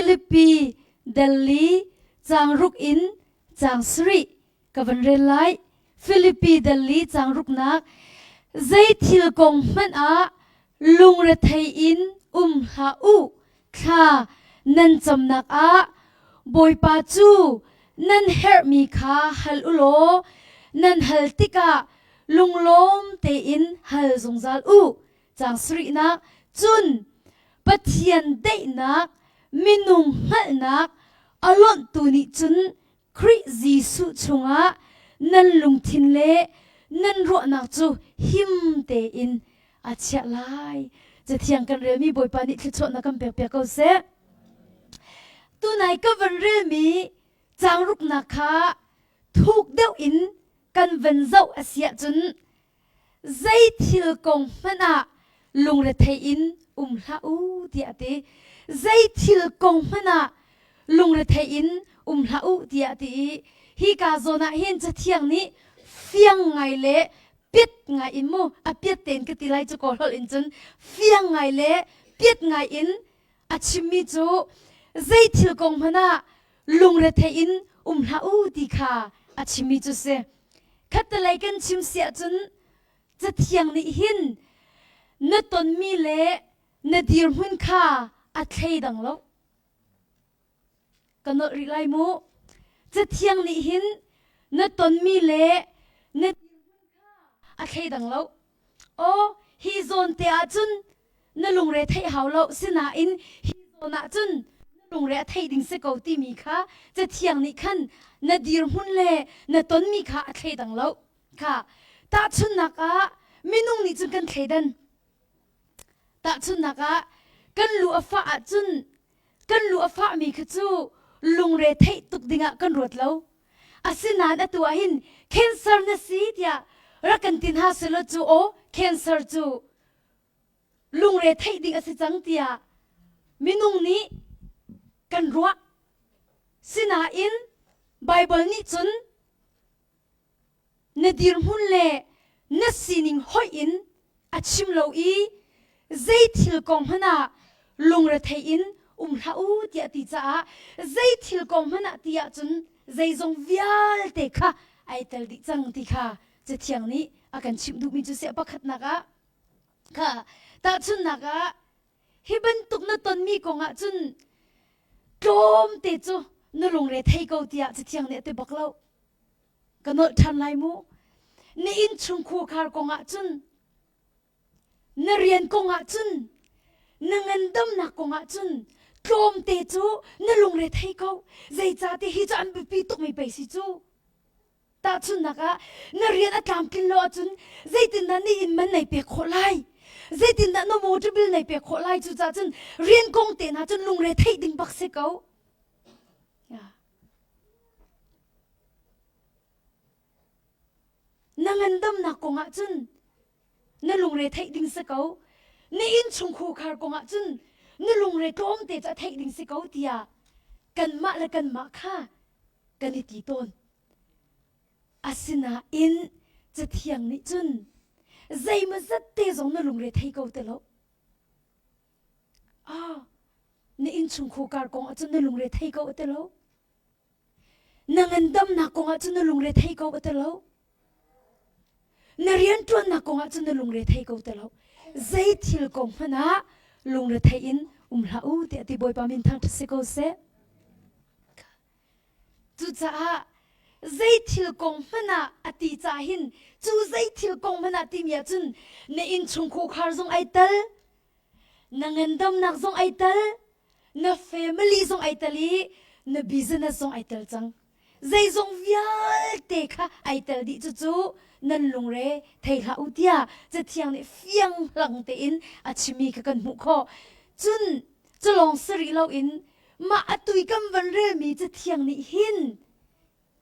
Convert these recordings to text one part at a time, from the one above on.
Filipi dal li caang ruk in caang sarih ka van rel lai. Filipi dal li caang ruknak zei thil kong hmanh ah lungrethei in um hlah u thla nan camnak ah Bawipa cu nan herhmi kha hal u law nan hal tikah lunglawm tein hal zungzal u. Caang sarihnak cun Pathian daihnak minung hngalhnak a lonhtu nih cun Khrih Jesuh chungah nan lungthin le nan ruahnak cu him tein a chiah lai. Cathiang kan relmi Bawipa nih thluachuahnak kan pek piak ko seh. Tunai ka van relmi caang ruknak kha thuk deuh in kan van zoh a si ahcun zei thil kong hmanh ah lungrethei in um hlah u tiah a ti. Zei thil kong hmanh ah lungrethei in um hlah u tiah a ti i hika zawn ah hin Cathiang nih fiang ngai le piat ngai in mu a piat tein ka ti lai cu kaw hlolh in cun fiang ngai le piat ngai in a chimmi cu zei thil kong hmanh ah lungrethei in um hlah u ti kha a chimmi cu si. Khattelei kan chim si ahcun Cathiang nih hin na tonmi le na dirhmun kha a thleidang lo. Ka nolh rih lai mu. Cathiang nih hin na tonmi le na dirhmun kha a thleidang lo. Aw, hi zawn te ahcun na lungre theih hau lo sinain hi zawn ahcun na lungre a theih ding si ko timi kha Cathiang nih khan na dirhmun le na tonmi kha a thleidang lo. Kha tahchunhnak ah minung nih cun kan thleidan. Tahchunhnak ah kan lu a fah ahcun kan lu a fahmi kha cu lungre theih tuk dingah kan ruat lo. Asinain atu ah hin cancer na si tiah rak kan ti hna selaw cu aw cancer cu lungre theih ding a si cang tiah minung nih kan ruah. Sinain Baibal nih cun na dirhmun le na sining hoih in a chim lo i zei thil kong hmanh ah lungrethei in um hlah u tiah a ti caah zei thil kong hmanh ah ti ahcun zeizong vialte kha ai tel dih cang ti kha Cathiang nih a kan chimh duhmi cu si a pakhatnak ah kha tahchunhnak ah hi bantuk na tonmi kong ah cun tlawmte cu na lungre thei ko tiah Cathiang nih a ti bak lo. Ka nolh ṭhan lai mu. Na innchung khuakhar kong ah cun, na rian kong ah cun, na ngandamnak kong ah cun tlawmte cu na lungre thei ko. Zeicahtiah hi cu an biapi tukmi pei si cu. Tahchunhnak ah, na rian a tlamtlin lo ahcun zeitindah na inn man nei pek khawh lai? Zeitindah na motor bill nei pek khawh lai? Cucaah cun rian kong te hna cun lungre theih ding bak si ko. Na ngandamnak kong ah cun na lungre theih ding si ko. Na innchung khuakhar kong ah cun na lungre tlawmte cu a theih ding si ko tiah kanmah le kanmah kha kan i ti tawn. Asinain Cathiang nih cun zeimawzat te zong na lungre thei ko ti lo. Ah, na innchung khuakar kong ah cun na lungre thei ko a ti lo. Na ngandamnak kong ah cun na lungre thei ko a ti lo. Na rianṭuannak kong ah cun na lungre thei ko ti lo. Zei thil kong hmanh ah lungre thei in um hlah u tiah ti Bawipa min thangṭhat si ko seh. Cucaah zei thil kong hmanh ah a ti caah hin cu zei thil kong hmanh ah timi ah cun na innchung khuakhar zong ai tel, na ngandamnak zong ai tel, na family zong ai tel i na business zong ai tel cang. Zeizong vialte kha ai tel dih cucu nan lungre thei hlah u tiah Cathiang nih fiang hlang tein a chimmi kha kan hmuh khawh. Cun culawng si rih loin mah atu i kan van relmi Cathiang nih hin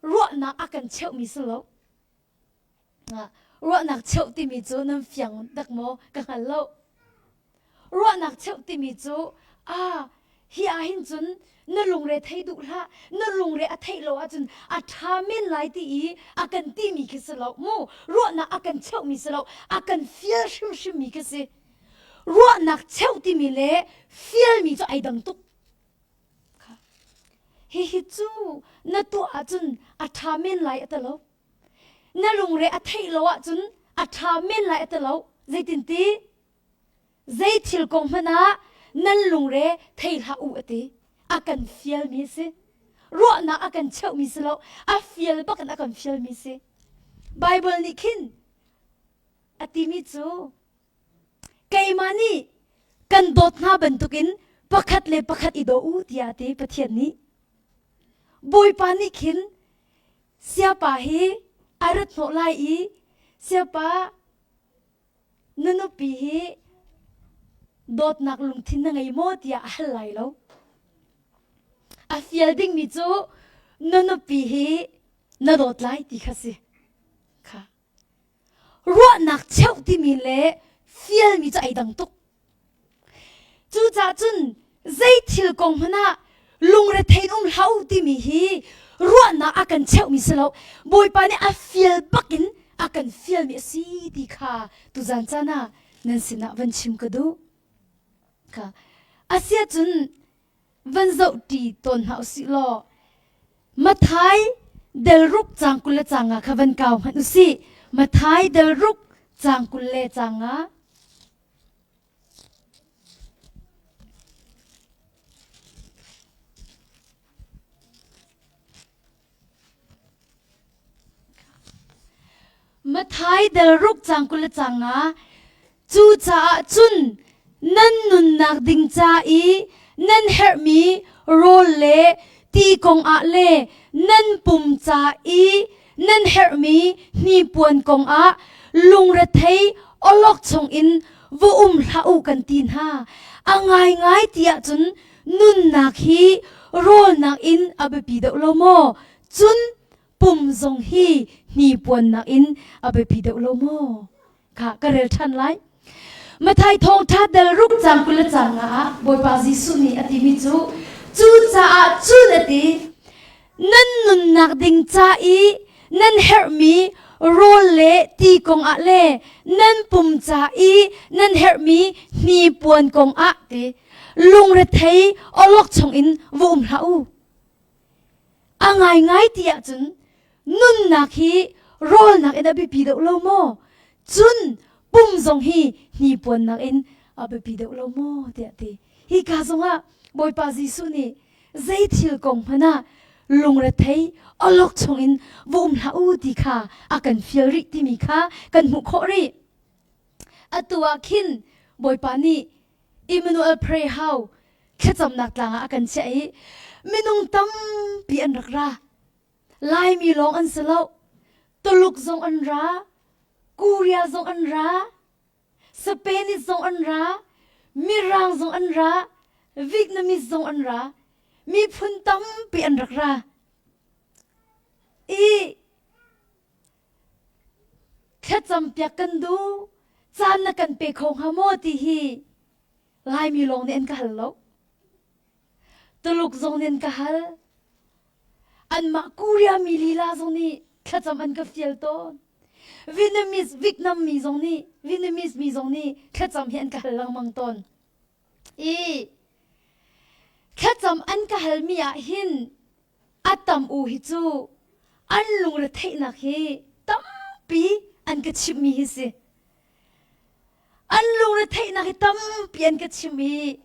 ruahnak a kan cheuhmi si lo. Ruahnak cheuh timi cu nan fiang dak maw ka hngal lo. Ruahnak cheuh timi cu ah hi ah hin cun na lungre thei duh hlah na lungre a theih lo ahcun a ṭha men lai ti i a kan timi khi si lo mu ruahnak a kan cheuhmi si lo a kan fial hrimhrimmi khi si ruahnak cheuh timi le fialmi cu ai dang tuk. Hihi cu na tuah ahcun a ṭha men lai a ti lo. Na lungre a theih lo ahcun a ṭha men lai a ti lo. Zeitinti? Zei thil kong hmanh ah nan lungre thei hlah u a ti. A kan fialmi a si. Ruahnak a kan cheuhmi si lo. A fial bak in a kan fialmi si. Bible nih khin a timi cu keimah nih kan dawt hna bantukin pakhat le pakhat i daw u tiah a ti Pathian nih. Bawipa nih khin siapa hi a rat hnawh lai i siapa na nupi hi dawtnak lungthin na ngei maw tiah a hal lai lo. A fial dingmi cu na nupi hi na dawt lai ti kha si. Kha. Ruahnak cheuh timi le fialmi cu ai dang tuk. Cucaah cun zei thil kong hmanh ah lungrethei in um hlah u timi hi ruahnak a kan cheuhmi si lo. Bawipa nih a fial bakin a kan fialmi a si ti kha tuzan caan ah nan sinah van chim ka duh. Kha asiahcun van zoh ṭi tawn hna usih law Mathai delruk cang 20 le cang nga kha van kau hmanh usih. Mathai delruk cang 20 le cang nga. Mathai delruk cang 20 le cang nga Cucaah cun nan nunnak ding ca i nan herhmi rawl le ti kongah le nan pum ca i nan herhmi hnipuan kongah lungrethei awlokchong in va um hlah u kan ti hna. A ngaingai ti ahcun nunnak hi rawlnak in a biapi deuh lo maw? Cun pum zong hi hnipuannak in a biapi deuh lo maw? Kha ka rel ṭhan lai. Mathai thawngṭha dal ruk cang 20 le cang nga ah Bawipa Jesuh nih a timi cu cucaah cun a ti nan nunnak ding ca i nan herhmi rawl le ti kongah le nan pum ca i nan herhmi hnipuan kongah ti lungrethei awlokchong in va um hlah u. A ngaingai ti ahcun nunnak hi rawlnak in a biapi deuh lo maw? Cun pum zong hi hnipuannak in a biapi deuh lo maw tiah ti. Hika zongah Bawipa Jesuh nih zei thil kong hmanh ah lungrethei awlok chungin va um hlah u ti kha a kan fial rih timi kha kan hmuh khawh rih. Atu ah khin Bawipa nih Emmanuel Pray Hau thlacamnak tlang ah a kan chiah i minung tampi an rak ra. Laimi lawng an si lo. Tuluk zong an ra, Korea zong an ra, Spanish zong an ra, Mirang zong an ra, Vietnamese zong an ra, miphun tampi an rak ra. I thlacampiak kan duh, caan na kan pe kho hnga maw ti hi Laimi lawng nih an ka hal lo. Tuluk zong nih an ka hal. Anmah Korea mi lila zong nih thlacam an ka fial tawn. Vietnamese Vietnam mi zong nih Vietnamese mi zong nih thlacam hi an ka hal lengmang tawn. I thlacam an ka halmi ah hin a tam u hi cu an lungretheihnak hi tampi an ka chimhmi hi si. An lungretheihnak hi tampi an ka chimh i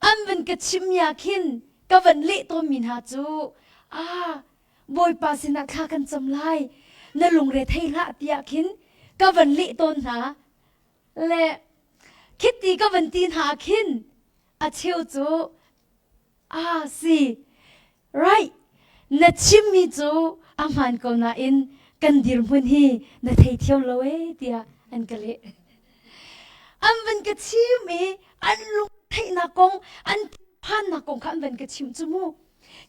an van ka chimmi ah khin ka van leh tawnmi hna cu ah Bawipa sinah thla kan cam lai na lungre thei hlah tiah khin ka van leh tawn hna le khiti ka van ti hna ah khin a cheu cu Ah si. Right. Na chimmi cu a hmaan ko nain kan dirhmun hi na theithiam lo ee tiah an ka leh. An van ka chim i an lungtheihnak kong, an phannak kong kha an van ka chim cu mu.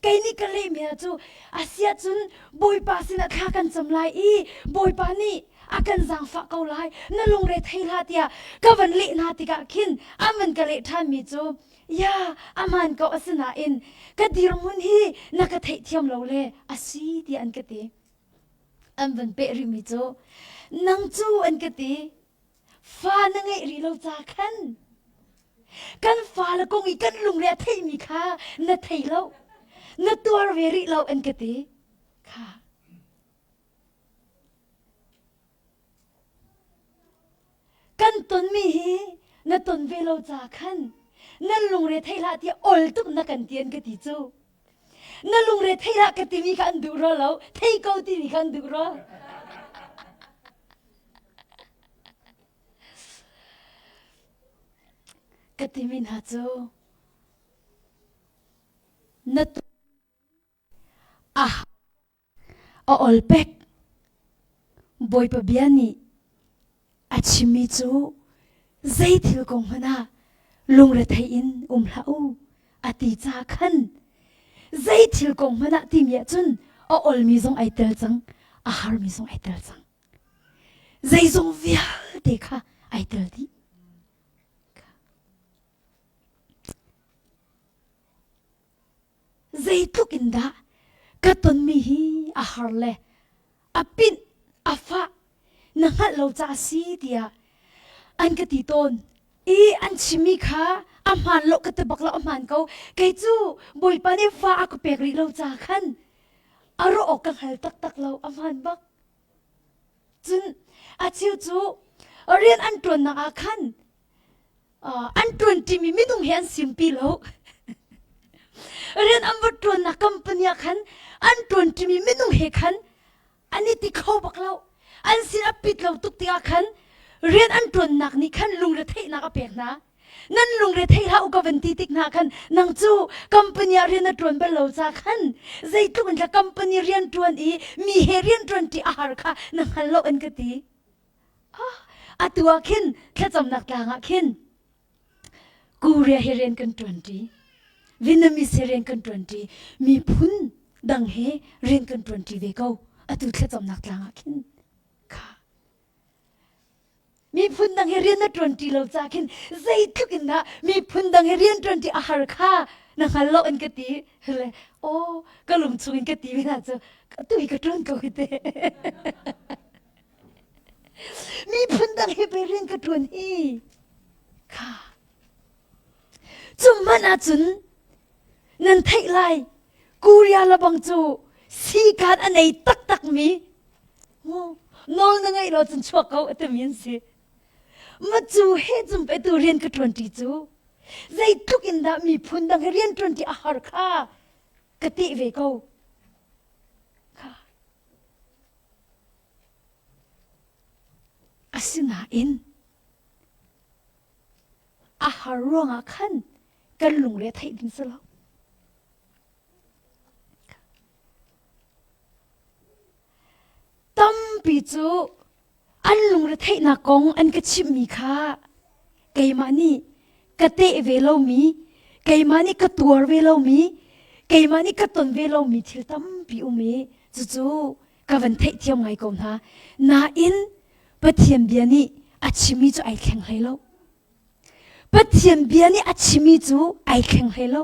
Kei nih ka lehmi hna cu asiahcun Bawipa sinah thla kan cam lai i Bawipa nih a kan zaangfah ko lai, na lungre thei hlah tiah ka van leh hna tikah khin an van ka leh ṭhanmi cu Ya, a hmaan ko asinain ka dirhmun hi na ka theihthiam lo le a si tiah an ka ti. An van peh rihmi cu nang cu an ka ti. Fa na ngeih rih lo ca khan kan fale kong i kan lungre a theihmi kha na thei lo. Na tuar ve rih lo an ka ti. Kha. Kan tonmi hi na ton ve lo ca khan nan lungre thei hlah tiah ol tuk na kan ti an ka ti cu. Na lungre thei hlah ka timi kha an duh rua lo, thei ko timi kha an duh rua. Ka timi hna cu na a A ol pek. Bawipa bia nih a chimmi cu zei thil kong hmanh ah lungrethei in um hlah u a ti ca khan zei thil kong hmanh ah timi ahcun a olmi zong ai tel cang, a harmi zong ai tel cang. Zeizong vialte kha ai tel dih. Zeitluk in dah ka tonmi hi a har le a pinh a fah na hngalh lo ca a si tiah an ka ti tawn i an chimmi kha a hmaan lo ka ti bak lo a hmaan ko kei cu Bawipa nih fa a ka pek rih lo ca khan a ruah awk ka hngal taktak lo a hmaan bak cun a cheu cu rian an ṭuannak ah khan an ṭuanṭimi minung he an simpi lo. Rian an va ṭuannak company ah khan an ṭuanṭimi minung he khan an i ti kho bak lo. An sin a pit lo tuk tikah khan rian an ṭuannak nih khan lungretheihnak a pek hna. Nan lungre thei hlah u ka van ti tik hna khan nang cu company ah rian na ṭuan bal lo ca khan zeitluk in tla company rian ṭuan i mi he rian ṭuan ṭi a har kha na hngal lo an ka ti. Atu ah khin thlacamnak tlang ah khin Korea he rian kan ṭuanṭi, Vietnamese he rian kan ṭuanṭi, miphun dang he rian kan ṭuanṭi ve ko. Atu thlacamnak tlang ah khin kha miphun dang he rian na ṭuanṭi lo ca khin zeitluk in dah miphun dang he rian ṭuanṭi a har kha na hngal lo an ka ti. Le aw ka lung chung in ka ti mi hna cu atu hi ka ṭuan ko hi te. Miphun dang he pei rian ka ṭuan hi. Kha. Cu hmanh ahcun nan theih lai Korea labang cu sikan a nei taktakmi nawl na ngeih lo cun chuak ko a timi an si. Ma cu he cum pe tu rian ka ṭuanṭi cu zeitluk in dah miphun dang he rian ṭuanṭi a har kha ka teh ve ko. Kha. Asinain a har ruangah khan kan lungre theih ding si lo. Tampi cu an lungretheihnak kong an ka chimhmi kha keimah nih ka teh ve lomi, keimah nih ka tuar ve lomi, keimah nih ka ton ve lomi thil tampi um i cucu ka van theihthiam ngai ko hna. Nain Pathian bia nih a chimmi cu ai thleng hlei lo. Pathian bia nih a chimmi cu ai thleng hlei lo.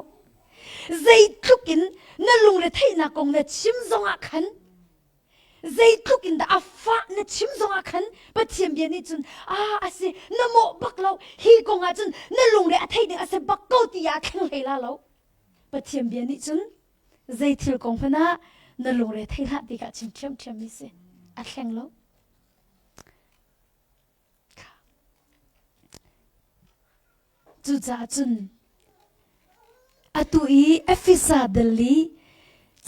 Zeitluk in na lungretheihnak kong na chim zongah khan zeitluk in dah a fah na chim zongah khan Pathian bia nih cun ah a si na mawh bak lo hi kong ah cun na lungre a thei ding a si bak ko ti ah thleng hlei la lo Pathian bia nih cun zei thil kong hmanh ah na lungre thei hlah ti kha chim ṭhiamṭhiam mi si a thleng lo Cucaah cun atu i Efesa dal i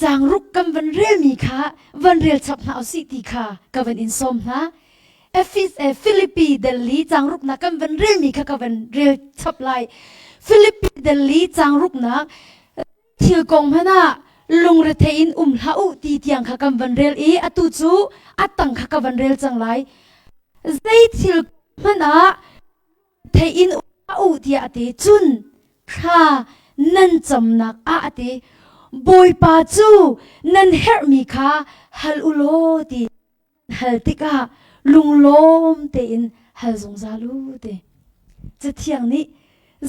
caangruk kan van relmi kha van rel chap hna usih ti kha ka van in sawm hna. Efes, eh, Filipi dal i caangruknak kan van relmi kha ka van rel chap lai. Filipi dal i caangruknak thil kong hmanh ah lungrethei in um hlah u ti tiang kha kan van rel i atu cu a tang kha ka van rel cang lai. Zei thil hmanh ah thei in u tiah a ti. Cun thla nan camnak ah a ti. Bawipa cu nan herhmi kha hal u law ti hal tikah lunglawm tein hal zungzal u ti. Cathiang nih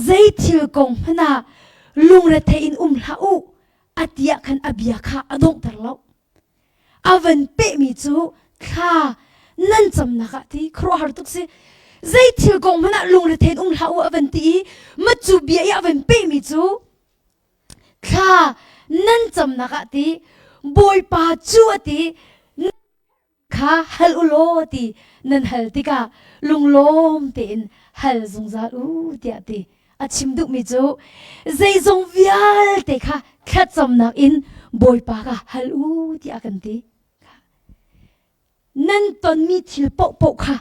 zei thil kong hmanh ah lungrethei in um hlah u a ti ah khan a bia kha a donghter lo. A van pehmi cu thla nan camnak ah ti khuaruahhar tuk si. Zei thil kong hmanh ah lungrethei in um hlah u a van ti i macu bia i a van pehmi cu thla. Thla nan camnak ah ti Bawipa cu a ti kha hal u law ti nan hal tikah lunglawm tein hal zungzal u tiah ti a chim duhmi cu zeizong vialte kha thlacamnak in Bawipa kha hal u tiah kan ti. Nan tonmi thil paohpaoh kha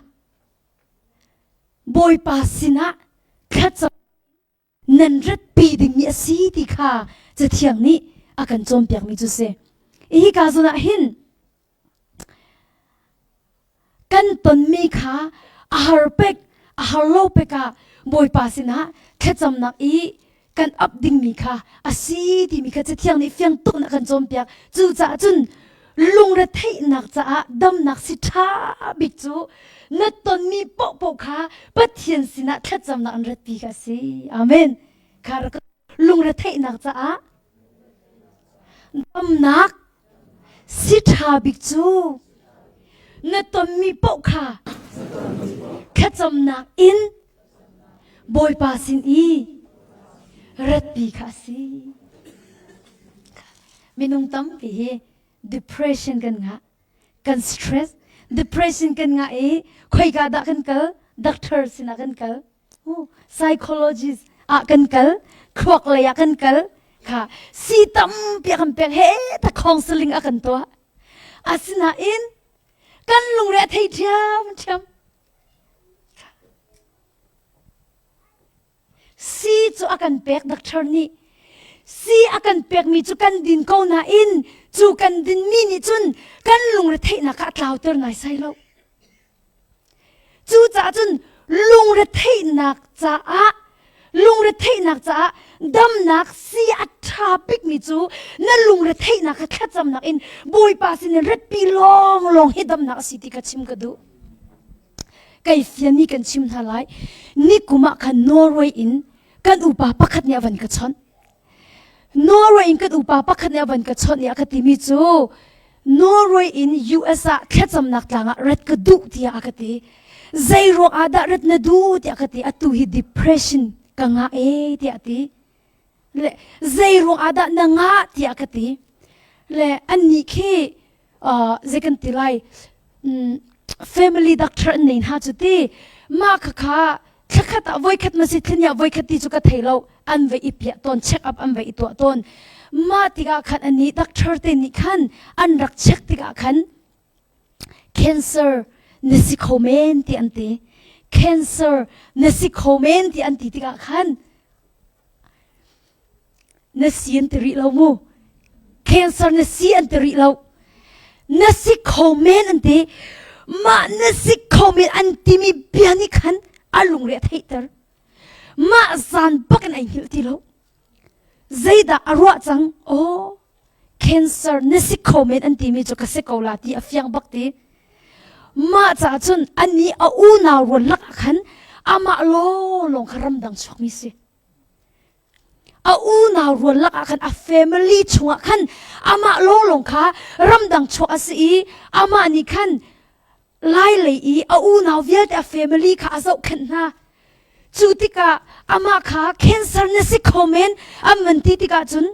Bawipa sinah thlacam nan ratpi dingmi a si ti kha Cathiang nih a kan cawnpiakmi cu si. Hika zawn ah hin kan tonmi kha a har pek a har lo pek ah Bawipa sinah thlacamnak i kan ap dingmi kha a si timi kha Cathiang nih fiang tuk in a kan cawnpiak. Cucaah cun lungretheihnak caah damnak si ṭha bik cu na tonmi paohpaoh kha Pathian sinah thlacamnak an ratpi kha a si. Amen. Kha lungretheihnak caah damnak si ṭha bik cu na tonmi paoh kha thlacamnak in Bawipa sin i ratpi kha a si. Minung tampi hi depression kan ngah kan stress depression kan ngah i khoika dah kan kal doctor sinah kan kal psychologist ah kan kal thluak lei ah kan kal kha si tampi a kan pek he ta counseling a kan tuah asinain kan lungre a thei ṭhiam ṭhiam Si cu a kan pek doctor nih. Si a kan pekmi cu kan din ko nain cu kan dinmi nih cun kan lungretheihnak kha a tlauter naisai lo. Cucaah cun lungretheihnak caah lungretheihnak caah damnak si a ṭha bikmi cu na lungretheihnak kha thlacamnak in Bawipa sinin ratpi lawnglawng hi damnak a si ti kha chim ka duh. Kei fianmi kan chim hna lai. Nikum ah khan Norway in kan upa pakhat nih a van ka chawnh. Norway in kan upa pakhat nih a van ka chawnh i a ka timi cu Norway in US ah thlacamnak tlang ah rat ka duh tiah a ka ti. Zei ruang ah dah rat na duh tiah ka ti. Atu hi depression ka ngah e tiah a ti. Le zei ruang ah dah na ngah tiah ka ti. Le annih khi uh, zei kan ti lai um, family doctor an nei hna cu ti mah kha kha thlakhat ah voikhat ma si thlinia voikhat ti cu ka thei lo an vai i piah tawn check up an vai i tuah tawn mah tikah khan ani doctor te nih khan an rak check tikah khan cancer na si kho men ti an ti cancer na si kho men ti an ti tikah khan Na si an ti rih lo mu. Cancer na si an ti rih lo. Na si kho men an ti. Mah na si kho men an timi bia nih khan a lungre a theihter. Mah zan bak in ai hngilh ti lo. Zeidah a ruah cang? Oh, cancer na si kho men an timi cu ka si ko la ti a fiang bak ti. Mah caah cun ani a unau rual lakah khan amah lawnglawng kha ramdang chuakmi si. A unau rual lakah khan a family chungah khan amah lawnglawng kha ramdang chuak a si i amah nih khan lai lei i a unau vialte a family kha a zohkhenh hna. Cu tikah amah kha cancer na si kho men an van ti tikah cun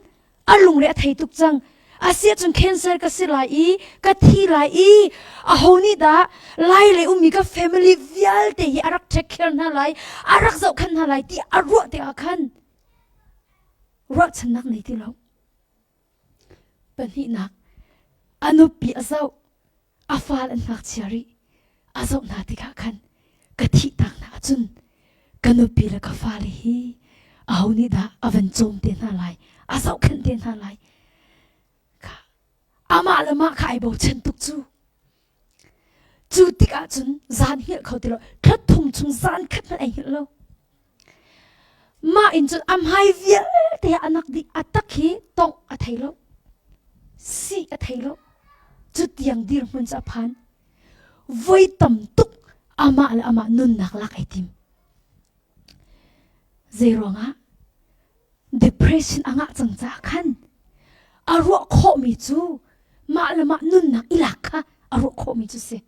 a lungre a thei tuk cang. Asiahcun cancer ka si lai i ka thi lai i aho nih dah lai lei ummi ka family vialte hi a rak take care hna lai, a rak zohkhenh hna lai ti a ruah tikah khan ruahchannak nei ti lo. Pahnihnak, a nupi a zoh, a fal an ngakchia rih. A zoh hna tikah khan ka thih tak hna ahcun ka nupi le ka fale hi aho nih dah a van cawm te hna lai, a zohkhenh te hna lai. Kha amah le mah kha ai bochan tuk cu. Cu tikah cun zan hngilh kho ti lo. Thla thum chung zan khat hmanh ai hngilh lo. Mah in cun a hmai vialte a nak dih a tak hi tongh a thei lo. Si a thei lo. Cu tiang dirhmun cu a phan. Voi tam tuk amah le amah nunnak lak ai tim. Zei ruangah depression a ngah cang caah khan a ruah khawhmi cu mah le mah nunnak i lak kha a ruah khawhmi cu si.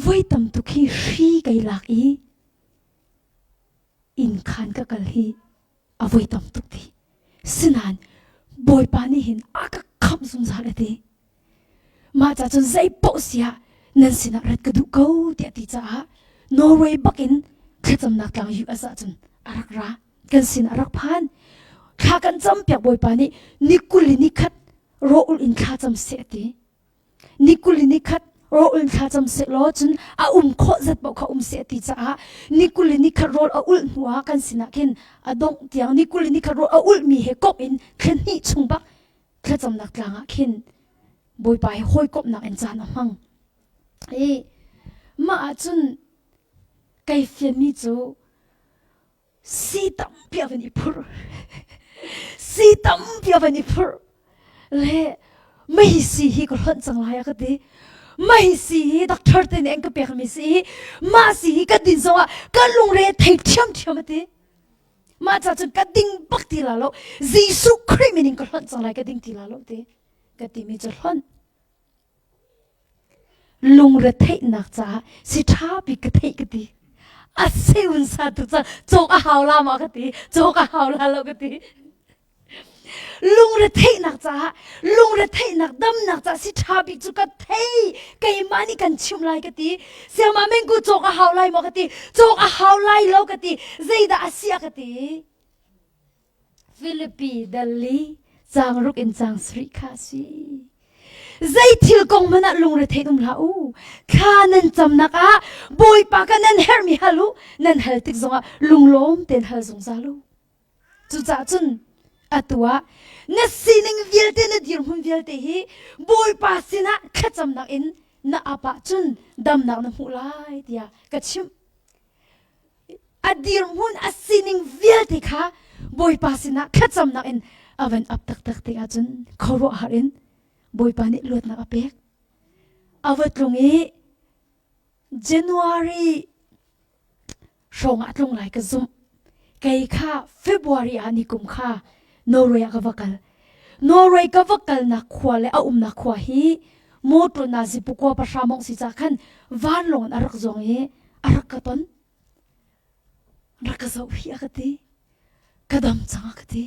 Voi tam tuk hi hri kai lak i inn khan ka kal hi a voi tam tuk ti. Sinain Bawipa nih hin a ka khamh zungzal a ti. Mah ca cun zei paoh si ah nan sinah rat ka duh ko tiah ti caah Norway bakin thlacamnak tlang US ah cun a rak ra. Kan sin a rak phan. Thla kan cam piak Bawipa nih ni 20 ni khat rawh in thla cam seh a ti. Ni 20 ni khat rawl in thla cam seh law cun a um khawh zat paoh kha um seh ti caah ni 20 ni khat rawl a ulh hnu ah kan sinah khin a dongh tiang ni 20 ni khat rawl a ulhmi he komh in thla hnih chung bak thlacamnak tlang ah khin Bawipa he hawikomhnak in caan a hmang. I mah ahcun kai fianmi cu Si tampi a van i phurh. Si tampi a van i phurh. Le mei si hi ka hlonh cang lai a ka ti. Mei si hi doctor te nih an ka pekmi si hi mah si hi ka din zongah ka lungre thei ṭhiamṭhiam a ti. Mah ca cun ka ding bak ti la lo. Jesuh Khrih min in ka hlonh cang lai ka ding ti la lo ti. Ka timi cu hlonh. Lungretheihnak caah si ṭha bik ka theih ka ti. A seun sa tuk cang cawk a hau la maw ka ti cawk a hau la lo ka ti. Lungretheihnak caah lungretheihnak damnak caah si ṭha bik cu ka thei keimah nih kan chimh lai ka ti. Siama mengku cawk a hau lai maw ka ti cawk a hau lai lo ka ti zeidah a si a ka ti. Filipi dal li caang ruk in caang sarih kha a si. Zei thil kong hmanh ah lungre theih um hlah u. Thla nan camnak ah Bawipa ka nan herhmi hal u. Nan hal tik zongah lunglawm tein hal zungzal u. Cucaah cun atu ah na sining vialte na dirhmun vialte hi Bawipa sinah thlacamnak in na ap ahcun damnak na hmuh lai tiah ka chimh. A dirhmun a sining vialte kha Bawipa sinah thlacamnak in a van ap taktak tik ahcun khuaruahhar in Bawipa nih luatnak a pek. A va tlung i January hrawng ah tlung lai ka zumh. Kei kha February ah ni kum kha Norway ah ka va kal. Norway ka va kalnak khua le a umnak khua hi motor na zipukua pahra mong si ca khan vanlawng in a rak zuang i a rak ka ton rak ka zoh hi a ka ti ka dam cang a ka ti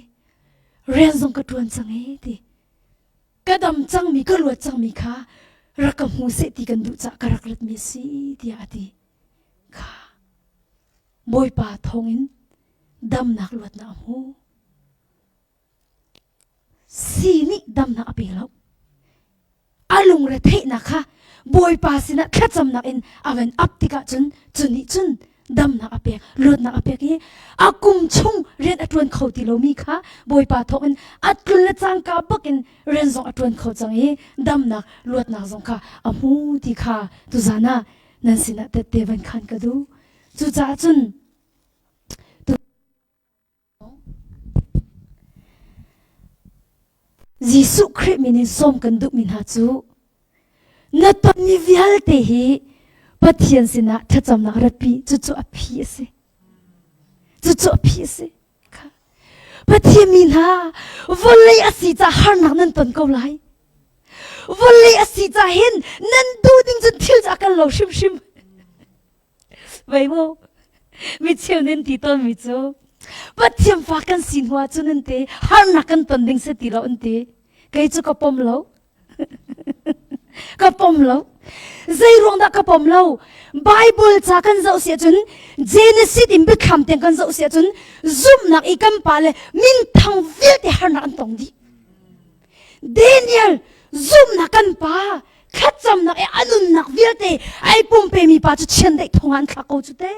rian zong ka ṭuan cang e ti ka dam cangmi ka luat cangmi kha rak ka hmu seh ti kan duh cah ka rak ratmi a si tiah a ti kha Bawipa thawngin damnak luatnak a hmu Si nih damnak a pe lo. A lungre theihnak kha Bawipa sinah thlacamnak in a van ap tikah cun cu nih cun damnak a pek, luatnak a pek i a kum chung rian a ṭuan kho ti lomi kha Bawipa thawk in a tlun le cangka bakin rian zong a ṭuan kho cang i damnak luatnak zong kha a hmu ti kha tuzan ah nan sinah tette van khan ka duh. Cucaah cun Jesuh Khrih min in sawm kan duhmi hna cu na tonmi vialte hi Pathian sinah thlacamnak ratpi cucu a phi a si. Cucu a phi a si. Pathian mi hna vawlei a si ca harnak nan ton ko lai. Vawlei a si ca hin nan duh ding cun thil cu a kal lo hrimhrim. Vei mu mi cheu nin ti tawnmi cu Pathian fa kan si hnu ah cun an ti harnak kan ton ding si ti lo an ti kei cu ka pom lo ka pom lo zei ruang dah ka pom lo Bible ca kan zoh si ahcun Genesis in biathlam tiang kan zoh si ahcun zumhnak i kan pa le minthang vialte harnak an tong dih Daniel zumhnak kan pa thlacamnak i a nunnak vialte ai pumpemi pa cu chiandeih thong ah an thlak ko cu te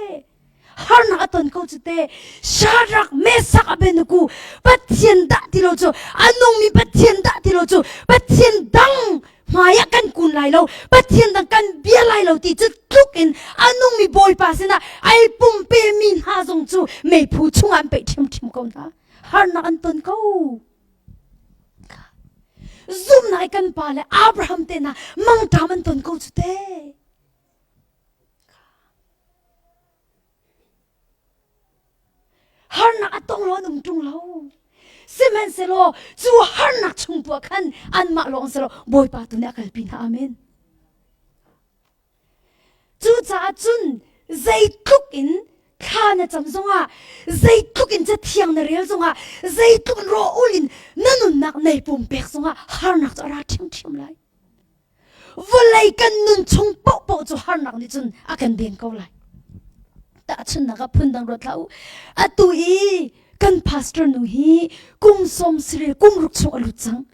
harnak a ton ko cu te Shadrach Meshach Abednego Pathian dah ti lo cu a nungmi Pathian dah ti lo cu Pathian dang hmai ah kan kun lai lo Pathian dang kan bia lai lo ti cu tluk in a nungmi Bawipa sinah ai pumpemi hna zong cu meiphu chungah an peih ṭhiamṭhiam ko hna harnak an ton ko Zumhnak i kan pa le Abraham te hna mangṭam an ton ko cu te. Harnak a tong lo an um ṭung lo. Sihmanhsehlaw cu harnak chung tu ah khan anmah lawng si lo Bawipa tu nih a kalpi hna. Amen. Cucaah cun zeitluk in Thla na cam zongah zeitluk in cathiang na rel zongah zeitluk in rawl in na nunnak nei pumpek zongah harnak cu a ra ṭhiamṭhiam lai. Vawlei kan nun chung paohpaoh cu harnak nih cun a kan den ko lai. Tahchunhnak ah phundang ruat hlah u. Atu i kan pastor nu hi kum sawm sarih kum ruk chung a lut cang.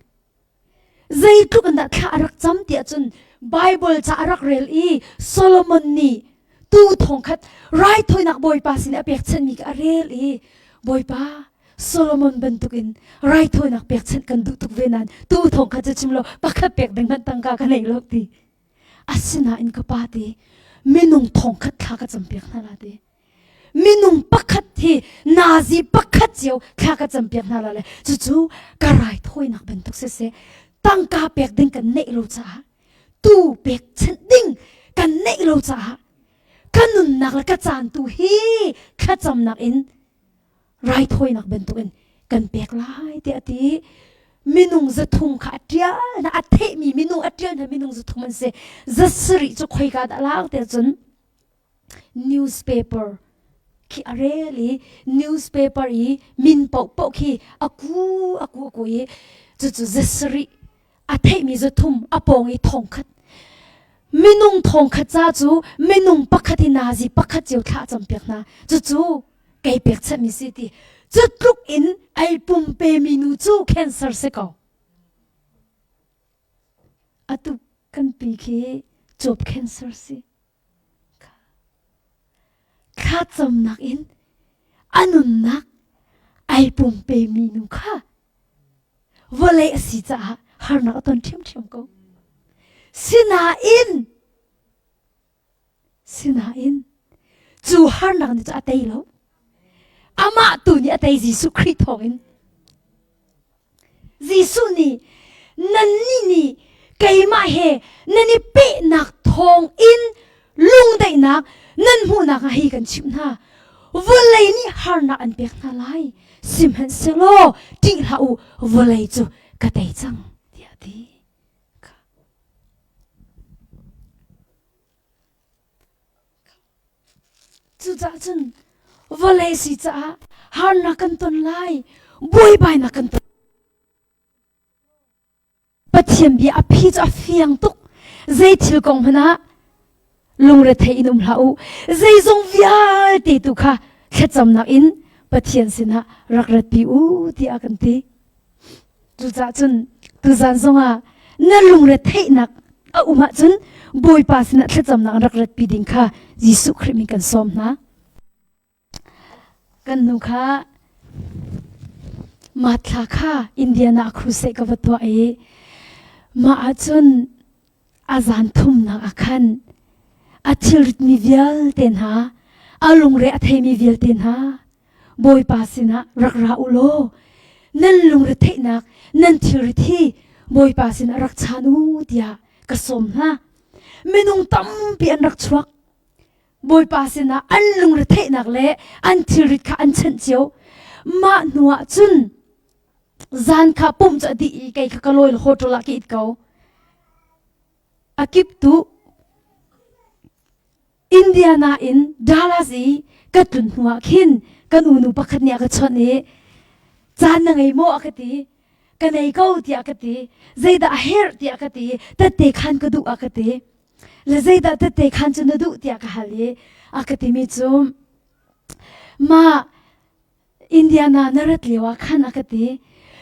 Zeitluk in dah thla a rak cam tiah cun Bible ca a rak rel i Solomon nih tu thong khat raithawinak Bawipa sin a pekchanhmi kha a rel i Bawipa Solomon bantukin raithawinak pekchanh kan duh tuk ve nain tu thong khat cu chim lo pakhat pek ding hmanh tangka ka nei lo ti. Asinain ka pa ti minung thong khat thla ka campiak hna la ti. Minung pakhat hi nazi pakhat cio thla ka campiak hna la le cucu ka raithawinak bantuk siseh tangka pek ding kan neih lo caah tu pek chanh ding kan neih lo caah ka nunnak le ka caan tu hi thlacamnak in raithawinak bantukin kan pek lai tiah a ti minung zathum kha a ṭial hna a theihmi minung a ṭial hna minung zathum an si zasarih cu khoika dah lak tiah cun newspaper khi a rel i newspaper i min paohpaoh khi a ku a ku a ku i cucu zasarih a theihmi zathum a pawng i thongkhat minung thongkhat ca cu minung pakhat i nazi pakhat cio thla a campiak hna cucu kei pekchanhmi si ti cu tluk in ai pumpe mi nu cu cancer si ko atu kan pi khi cuap cancer si thlacamnak in a nunnak ai pumpe mi nu kha vawlei a si caah harnak a ton ṭhiamṭhiam ko sinain Sinain cu harnak nih cu a tei lo. Amah tu nih a tei Jesuh Khrih thawngin. Jesuh nih nannih nih keimah he nan i pehnak thawngin lungdaihnak nan hmuhnak ah hi kan chimh hna. Vawlei nih harnak an pek hna lai. Sihmanhsehlaw ṭih hlah u, vawlei cu ka tei cang, tiah a ti. Cucaah cun vawlei si caah harnak kan ton lai, buaibainak kan ton. Pathian bia a phi cu a fiang tuk. Zei thil kong hmanh ah lungrethei in um hlah u. Zeizong vialte tu kha thlacamnak in Pathian sinah rak ratpi u tiah a kan ti. Cucaah cun tuzan zongah na lungretheihnak a um ahcun Bawipa sinah thlacamnak rak ratpi ding kha Jesuh Khrih min kan sawm hna. Kan nu kha Mathla kha Indiana crusade ka va tuah i mah ahcun a zan thumnak ah khan a thilritmi vialte hna a lungre a theimi vialte hna Bawipa sinah rak ra u law nan lungre theihnak nan thilrit hi Bawipa sinah rak chan u tiah ka sawm hna minung tampi an rak chuak Bawipa sinah an lungre theihnak le an thilrit kha an chanh cio mah hnuah cun Zan kha pumh cu a dih i kei kha ka lawi hotel ah ka it ko. A kip tu Indiana in Dallas i ka tlun hnu ah khin kan unu pakhat nih a ka chawnh i caan na ngei maw a ka ti. Ka nei ko tiah ka ti. Zeidah a herh tiah ka ti. Tette khan ka duh a ka ti. Le zeidah tette khan cu na duh tiah ka hal i a ka timi cu mah Indiana na rat lio ah khan a ka ti.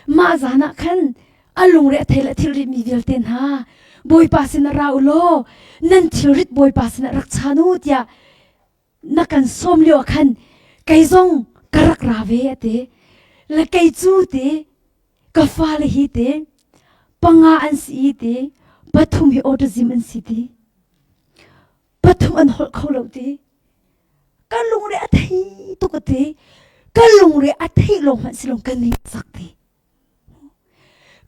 Mah zan ah khan a lungre a thei le thilrit mi vialte hna Bawipa sinah ra u law nan thilrit Bawipa sinah rak chan u tiah na kan sawm lio ah khan kei zong ka rak ra ve a ti. Le kei cu ti ka fale hi ti panga an si i ti pathum hi autism an si ti pathum an holh kho lo ti ka lungre a thei tuk a ti ka lungre a theih lawng hmanh si lawng ka ning sak ti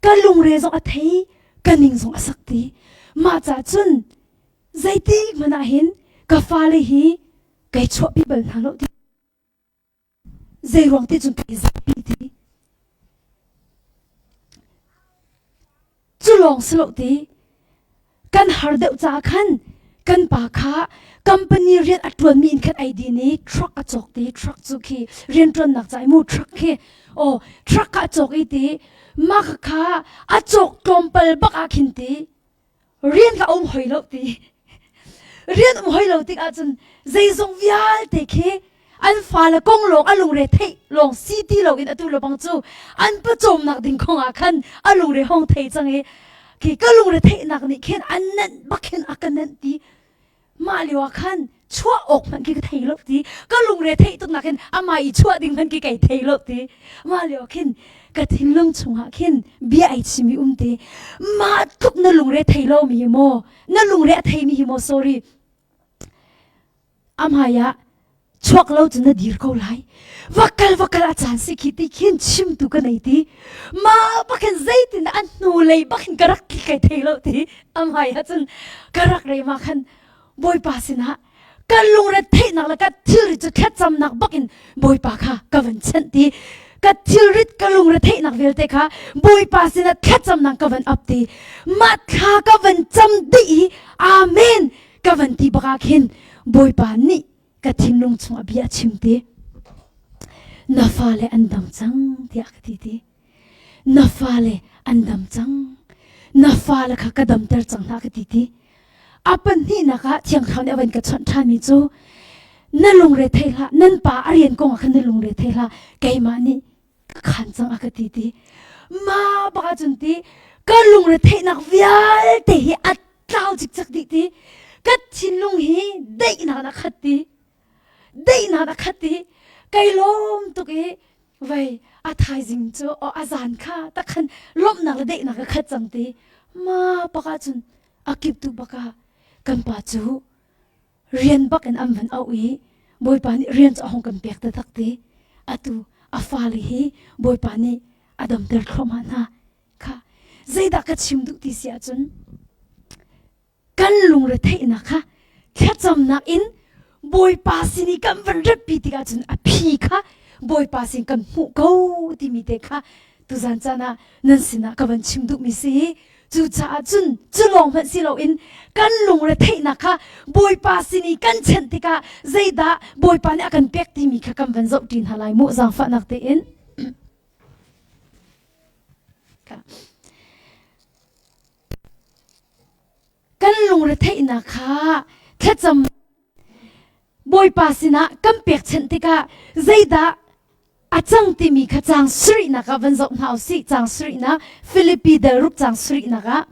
ka lungre zong a thei ka ning zong a sak ti mah ca cun zeiti hmanh ah hin ka fale hi kai chuahpi bal hna lo ti Zei ruang ti cun kai zapi ti. Cu lawng si lo ti. Kan har deuh caah khan. Kan pa kha company rian a ṭuanmi in khan ai din i truck a cawk ti truck cu khi rian ṭuannak ca i mu truck khi oh truck kha a cawk i ti mah kha a cawk tlawmpal bak ah khin ti rian kha um hoi lo ti rian um hoi lo tik ahcun zeizong vialte khi an fale kong lawng a lungre theih lawng si ti loin atu lobang cu an pawcawmnak ding kong ah khan a lungre hong thei cang i khi ka lungre theihnak nih khin an nenh bak khin a ka nenh ti mah lio ah khan chuah awk hmanh khi ka thei lo ti ka lungre theih tuk nak hin amah i chuah ding hmanh khi kai thei lo ti mah lio khin ka thinlung chungah khin bia ai chimi um ti mah tluk na lungre thei lo mi hi maw na lungre a thei mi hi maw sorry amhai ah chuak lo cu na dir ko lai va kal va kal a caan si khi ti khin chimtu ka nei ti ma bakhin zeitin an hnu lei bakhin ka rak tli kai thei lo ti amhai ah cun ka rak rei ma khan bawipa sinah ka lungre theihnak le ka thilrit cu thlacamnak bakin bawipa kha ka van chanh ti ka thilrit ka lungre theihnak vialte kha bawipa sinah thlacamnak ka van ap ti mah thla ka van cam dih i amen ka van ti bak ah khin Bawipa nih ka thinlung chungah bia a chim ti na fale an dam cang tiah ka ti ti na fale an dam cang na fale kha ka damter cang hna ka ti ti a pahnihnak ah thiang thlarau nih a van ka chawnh ṭhanmi cu na lungre thei hlah nan pa a rian kong ah khan na lungre thei hlah keimah nih ka khan cang a ka ti ti ma bak ahcun ti ka lungre theihnak vialte hi a tlau cikcek dih ti ka thinlung hi daihnak a khat ti daihnak a khat ti kai lawm tuk i vei a thaizing cu o a zan kha takhan lawmhnak le daihnak a khat cang ti ma bak ahcun a kiptu bak ah kan pa cu rian bak in an van auh i Bawipa nih rian cu a hung kan pek taktak ti atu a fale hi Bawipa nih a damter thluahmah hna kha zeidah ka chim duh ti si ahcun kan lungre theihnak kha thlacamnak in Bawipa sin i kan van ratpi tikah cun a phi kha Bawipa sin kan hmuh ko timi te kha tuzan caan ah nan sinah ka van chim duhmi si Cucaah cun cu lawng hmanh si loin kan lungre theihnak kha Bawipa sin i kan chenh tikah zeidah Bawipa nih a kan pek timi kha kan van zoh ṭi hna lai mu zaangfahnak tein. Kan lungre theihnak kha thlacam Bawipa sinah kan pekchanh tikah zeidah a cang timi kha caang sarihnak ah van zoh hna usih. Caang sarihnak Filipi dal ruk caang sarihnak ah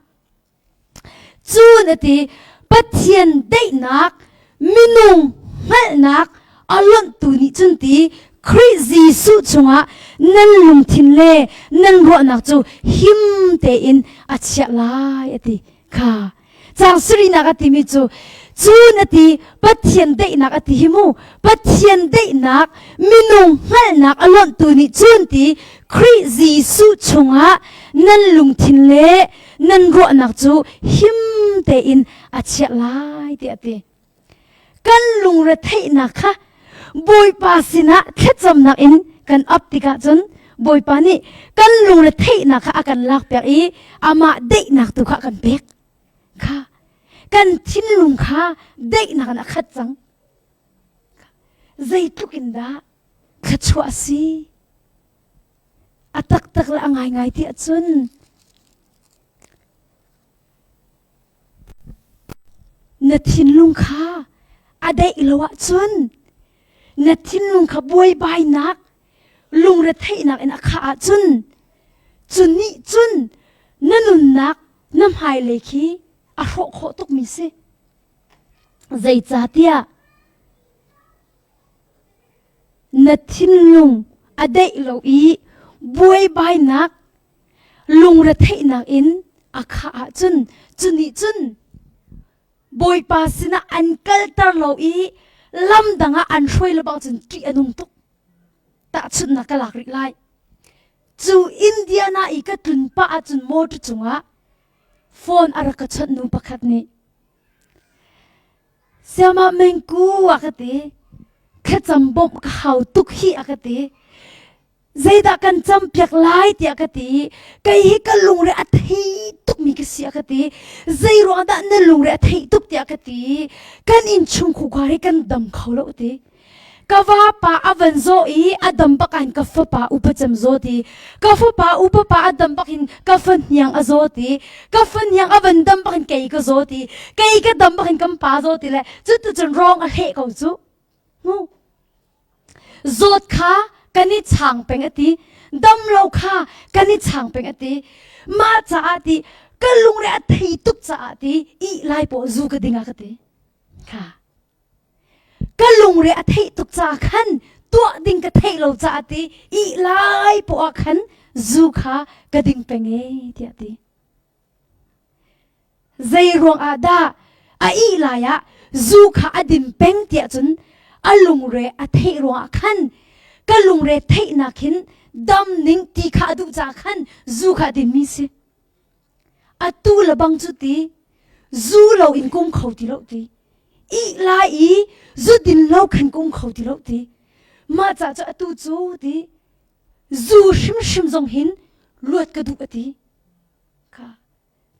cun a ti Pathian daihnak minung hngalhnak a lonhtu nih cun ti Khrih Jesuh chungah nan lungthin le nan ruahnak cu him tein a chiah lai a ti kha Caang sarihnak a timi cu cu na ti Pathian daihnak a ti hi mu Pathian daihnak minung hngalhnak a lonhtu nih cun ti Khrih Jesuh chungah nan lungthin le nan ruahnak cu him tein a chiah lai tiah a ti. Kan lungretheihnak kha Bawipa sinah thlacamnak in kan ap tikah cun Bawipa nih kan lungretheihnak kha a kan lakpiak i amah daihnak tu kha a kan pek. Kha kan thinlung kha daihnak in a khat cang. Zeitluk in dah thluachuah a si? A taktak le a ngaingai ti ahcun Na thinlung kha a daih lo ahcun na thinlung kha buaibainak lungretheihnak in a khah ahcun cu nih cun na nunnak na hmailei khi a hrawh khawh tukmi si. Zeicahtiah na thinlung a daih lo i buaibainak lungretheihnak in a khah ahcun cu nih cun Bawipa sinah an kalter lo i lam dang ah an hruai lo bang cun ṭih a nung tuk. Tahchunhnak ka lak rih lai. Cu Indiana i ka tlun pah ahcun motor cungah phone a rak ka chawnh nu pakhat nih Siamah mengku a ka ti. Thlacam bawmh ka hau tuk hi a ka ti. Zeidah kan campiak lai tiah ka ti. Kei hi ka lungre a thei tukmi ka si a ka ti. Zei ruang dah na lungre a theih tuk tiah ka ti. Kan innchung khukhar hi kan dam kho lo ti. Ka vapa a van zaw i a dam bak in ka fapa upa cem zaw ti. Ka fapa upa pa a dam bak in ka fahniang a zaw ti. Ka fahniang a van dam bak in kei ka zaw ti. Kei ka dam bak in kan pa zaw ti le cu tu cun rawng a hleh ko cu. Mu. Zawt kha kan i chang peng a ti. Dam lo kha kan i chang peng a ti. Mah caah ti ka lungre a thei tuk caah ti ih lai paw zu ka ding a ka ti. Kha. Ka lungre a theih tuk caah khan tuah ding ka theih lo caah ti ih lai paw ah khan zu kha ka ding peng e tiah ti. Zei ruang ah dah a ih lai ah zu kha a din peng tiah cun a lungre a theih ruangah khan ka lungre theihnak hin dam ning ti kha a duh caah khan zu kha a dinmi si. Atu le bang cu ti zu lo in kum kho ti lo ti. Ih lai i zu din lo khan kum kho ti lo ti. Mah ca cu atu cu ti zu hrimhrim zong hin luat ka duh a ti. Kha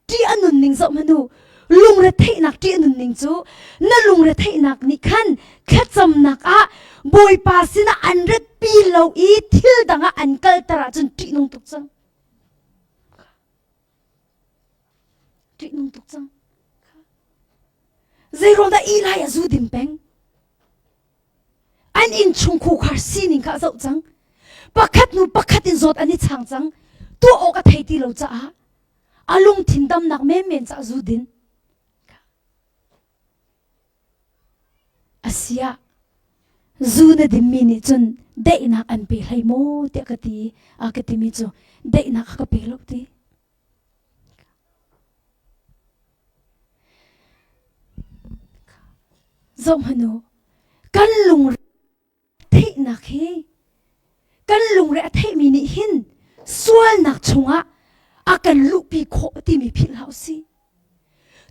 ṭih a nunning zoh hmanh u. Lungretheihnak ṭih a nunning cu na lungretheihnak nih khan thlacamnak ah Bawipa sinah an ratpi lo i thil dang ah an kalter ahcun ṭihnung tuk cang. Ṭihnung tuk cang. Zeiruang dah Eli a zu din peng? An innchung khukhar sining kha a zoh cang. Pakhat hnu pakhat in zawt an i chang cang. Tuah awk a thei ti lo caah a lungthin damnak menmen caah zu din. Asiah zu na dinmi nih cun daihnak an pe hlei maw tiah ka ti a ka timi cu daihnak a ka pe lo ti. Zohhmanh u, kan lungre theihnak hi kan lungre a theihmi nih hin sualnak chungah a kan luhpi khawh timi philh hlah usih.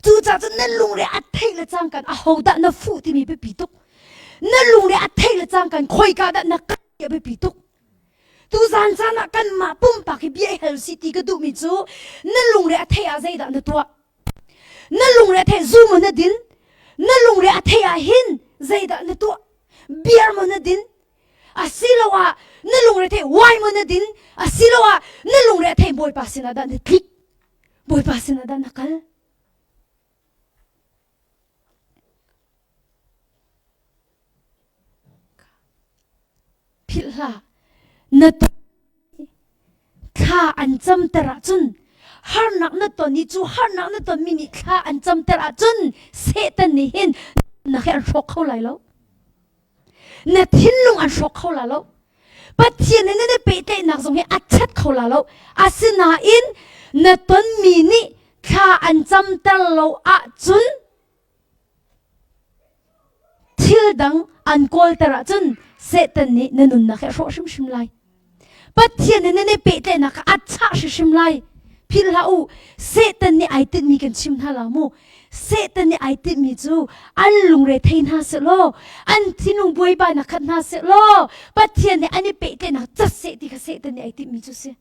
Cucaah cun na lungre a theih le cangkan ahodah na fuh timi biapi tuk. Na lungre a theih le cangkan khoika dah na kal ti a biapi tuk. Tuzan caan ah kanmah pumpak hi bia i hal si ti ka duhmi cu na lungre a theih ah zeidah na tuah? Na lungre a theih zu maw na din? Na lungre a theih ah hin zeidah na tuah? Beer maw na din? Asiloah na lungre theih wine maw na din? Asiloah na lungre a theih Bawipa sinah dah na tlik? Bawipa sinah dah na kal? Philh hlah. Na thla an camter ahcun harnak na ton i cu harnak na tonmi nih thla an camter ahcun Satan nih hin na he an hrawk kho lai lo. Na thinlung an hrawk kho la lo. Pathian nih na pehtlaihnak zong hi a chat kho la lo. Asinain na tonmi nih thla an camter lo ahcun thil dang an kawlter ahcun Satan nih na nunnak hi a hrawh hrimhrim lai. Pathian nih nan i pehtlaihnak kha a chah hrimhrim lai. Philh hlah u, Satan nih ai tinhmi kan chim hna la mu. Satan nih ai tinhmi cu an lungre thei hna seh law, an thinlung buaibainak khat hna seh law, Pathian nih an i pehtlaihnak cat seh ti kha Satan nih ai tinhmi cu si.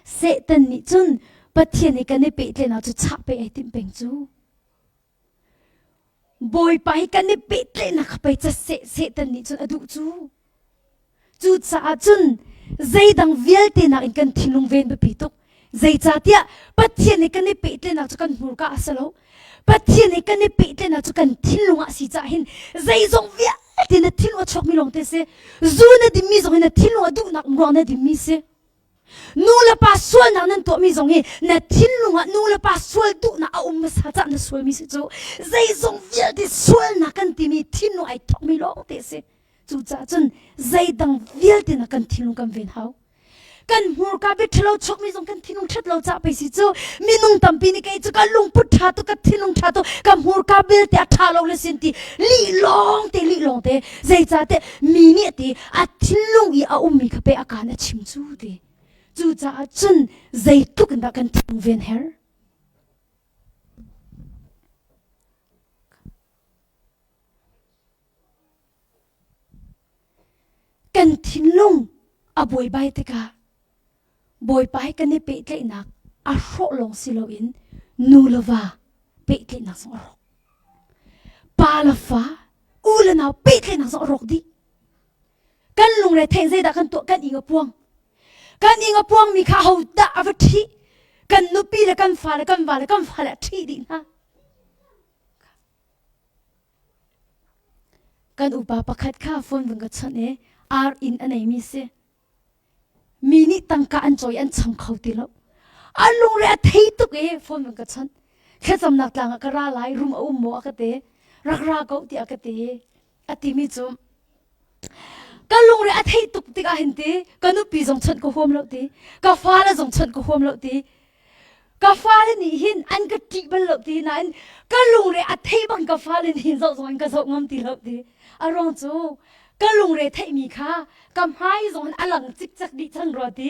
Satan nih cun Pathian nih kan i pehtlaihnak cu chah pei ai timh peng cu. Bawipa hi kan i pehtlaihnak kha pei ca seh Satan nih cun a duh cu. Cucaah cun zeidang vialte nakin kan thinlung ven biapi tuk. Zeicahtiah Pathian he kan i pehtlaihnak cu kan hmurka a si lo. Pathian he kan i pehtlaihnak cu kan thinlung ah a si caah hin zeizong vialte na thinlung a chuakmi lawng te si. Zu na dinmi zong hi na thinlung a duhnak ruang na dinmi si. Nu le pa sualnak nan tuahmi zong hi na thinlung ah nu le pa sual duhnak a um hmasa cah na sualmi si cu zeizong vialte sualnak kan timi thinlung ai thawkmi lawng te si. Cucaah cun zeidang vialte na kan thinlung kan ven hau. Kan hmurka bia ṭhalo chuakmi zong kan thinlung ṭhat lo cah pei si cu minung tampi nih kei cu ka lungput ṭha tuk ka thinlung ṭha tuk ka hmurka belte a ṭha lo le sin ti lih lawng te lih lawng te zeicahtiah mi nih ti a thinlung i a ummi kha pe a kaan a chim cu ti cucaah cun zeitluk in dah kan thinlung ven her kan thinlung. A buaibai tikah Bawipa he kan i pehtlaihnak a hrawh lawng si loin nu le va pehtlaihnak zong a rawk. Pa le fa, u le nau pehtlaihnak zong a rawk dih. Kan lungre theih zeidah kan tuah kan ing a puang. Kan ing a puangmi kha ho dah a va ṭhih? Kan nupi le kan fa le kan va le kan fa le a ṭhih dih hna. Kan upa pakhat kha phone vung ka chawnh i ar inn a neimi si. Mi nih tangka an cawi an cham kho ti lo. A lungre a thei tuk i phone vung ka chawnh. Thlacamnak tlang ah ka ra lai, rum a um maw a ka ti. Rak ra ko tiah a ka ti. A timi cu ka lungre a theih tuk tikah hin ti ka nupi zong chawnh ka huam lo ti ka fale zong chawnh ka huam lo ti ka fale nih hin an ka ṭih bal lo ti nain ka lungre a theih bang ka fale nih hin zoh zong in ka zoh ngam ti lo ti a ruang cu ka lungre theihmi kha ka hmai zong in a lang cikcek dih cang rua ti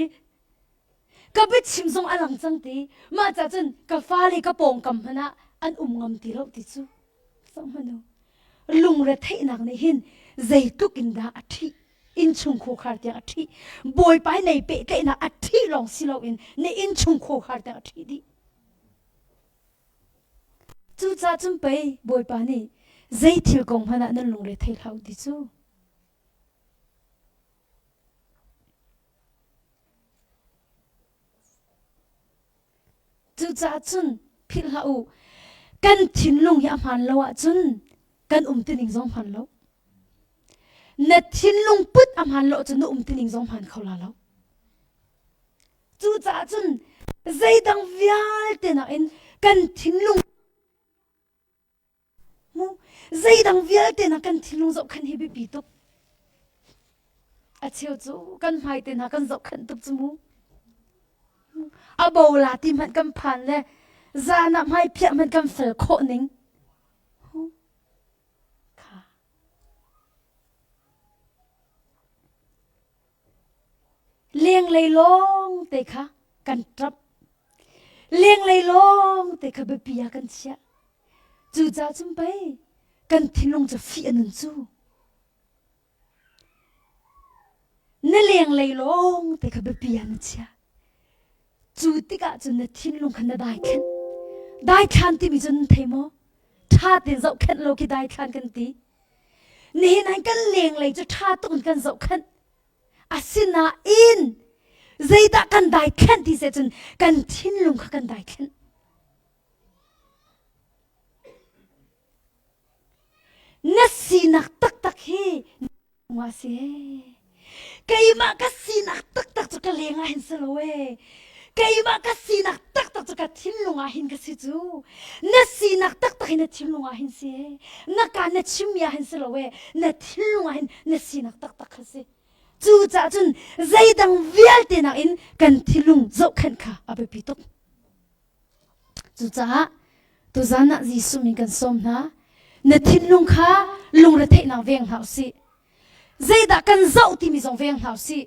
ka biachim zong a lang cang ti mah ca cun ka fale ka pawngkam hmanh ah an um ngam ti lo ti cu Zohhmanh u, lungretheihnak nih hin zeitluk in dah a ṭhih innchung khuakhar tiang a ṭhih bawipa hi nei pehtlaihnak a ṭhih lawng si loin na innchung khuakhar tiang a ṭhih dih cucaah cun pei bawipa nih zei thil kong hmanh ah nan lungre thei hlah u ti cu Cucaah cun philh hlah u, kan thinlung hi a hmaan lo ahcun kan um tining zong hmaan lo. Na thinlung put a hmaan lo ahcun na um tining zong hmaan kho la lo. Cucaah cun zeidang vialte nakin kan thinlung Mu zeidang vialte na kan thinlung zohkhenh hi biapi tuk. A cheu cu kan hmai te hna kan zohkhenh tuk cu mu. A bo la ti hmanh kan phan le zan ah hmai phiah hmanh kan fel khawh ning. Kha. Lenglei lawng te kha kan ṭap. Lenglei lawng te kha biapi ah kan chiah. Cucaah cun pei kan thinlung cu fih a nun cu. Na lenglei lawng te kha biapi ah na chiah. Cu tikah cun na thinlung kha na daithlan. Daithlan timi cu nan thei maw? Ṭha tein zohkhenh lo khi daithlan kan ti. Nihin ah kan lenglei cu ṭha tuk in kan zohkhenh. Asinain zeidah kan daithlenh ti seh cun kan thinlung kha kan daithlenh. Na sinak taktak hi a si. Keimah ka sinak taktak cu ka leng ah hin si lo ee. Keimah ka sinak taktak cu ka thinlung ah hin ka si cu. Na sinak taktak hi na thinlung ah hin si ee. Na ka na chimmi ah hin si lo ee. Na thinlung ah hin na sinak taktak kha si. Cucaah cun zeidang vialte nakin kan thinlung zohkhenh kha a biapi tuk. Cucaah tuzan ah Jesuh min kan sawm hna. Na thinlung kha lungretheihnak veng hlah usih. Zeidah kan zoh timi zong veng hlah usih.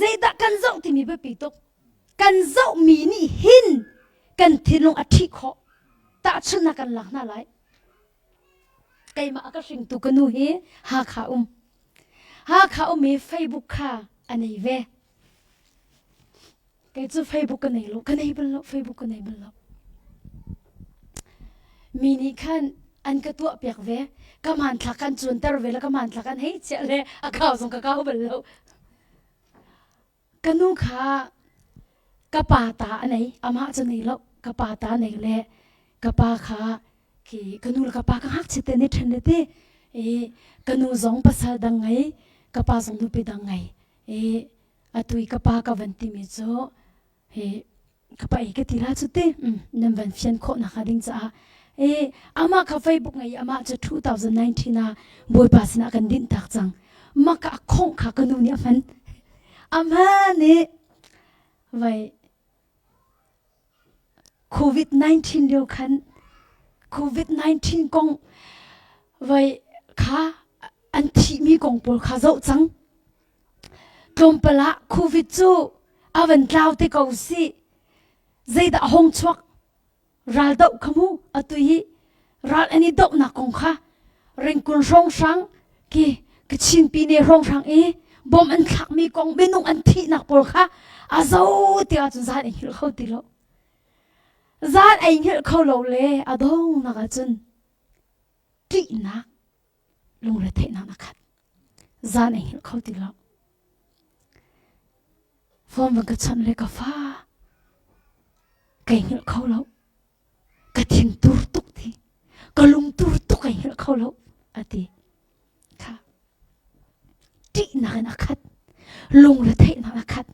Zeidah kan zoh timi biapi tuk. Kan zohmi nih hin kan thinlung a ṭhih khawh. Tahchunhnak kan lak hna lai. Keimah a ka hringtu ka nu hi Hakha um. Hakha um i Facebook kha a nei ve. Kei cu Facebook ka nei lo, ka nei bal lo, Facebook ka nei bal lo. Mi nih khan an ka tuah piak ve, ka hmanthlak kan cuanter ve le ka hmanthlak an hei chiah le a kau zong ka kau bal lo. Ka nu kha ka pa ta a nei, amah cu nei lo, ka pa ta nei le ka pa kha khi ka nu le ka pa ka ngakchia te nih ṭhen le ti i ka nu zong pasal dang ngei, ka pa zong nupi dang ngei i atu i ka pa ka van timi cu hi ka pa i ka ti la cu ti nan van fian khawh nak hnga ding caah e amah kha Facebook ngei amah cu 2019 ah Bawipa sinah kan dinh tak cang mah ka khongh kha ka nu nih a hman a hman i vai COVID-19 lio khan COVID-19 kong vai kha an thihmi kong pawl kha zoh cang Tlawmpal ah Covid cu a van tlau te ko sih. Zeidah a hung chuak? Raldoh kha mu atu hi ral an i dohnak kong kha ringkun hrawnghrang ki Kachin pine hrawnghrang i Bom an thlakmi kong minung an thihnak pawl kha a zo ti ahcun zan ei hngilh kho ti lo. Zan ei hngilh kho lo le a dongnak ahcun ṭihnak lungretheihnak na khat. Zan ei hngilh kho ti lo. Phone van ka chawnh le ka fa kai hngilh kho lo. Ka thin tur tuk ti. Ka lung tur tuk ai hngilh kho lo a ti. Kha ṭihnak in a khat. Lungretheihnak a khat.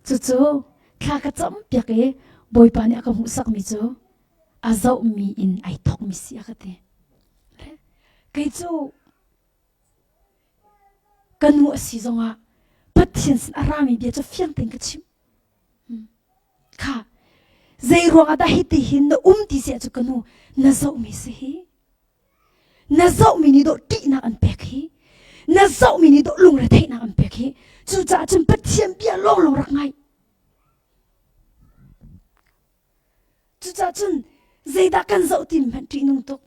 Cucu thla ka cam piak i Bawipa nih a ka hmuhsakmi cu a zohmi in ai thawkmi si a ka ti. Kei cu ka nu a si zongah Pathian sin a rami bia cu fiang tein ka chimh. Kha zei ruangah dah hiti hin na um ti si ahcun ka nu na zohmi si hi. Na zohmi nih dawh ṭihnak an pek hi. Na zohmi nih dawh lungretheihnak an pek hi. Cucaah cun Pathian bia lawnglawng rak ngai. Cucaah cun zeidah kan zoh timi hmanh ṭihnung tuk.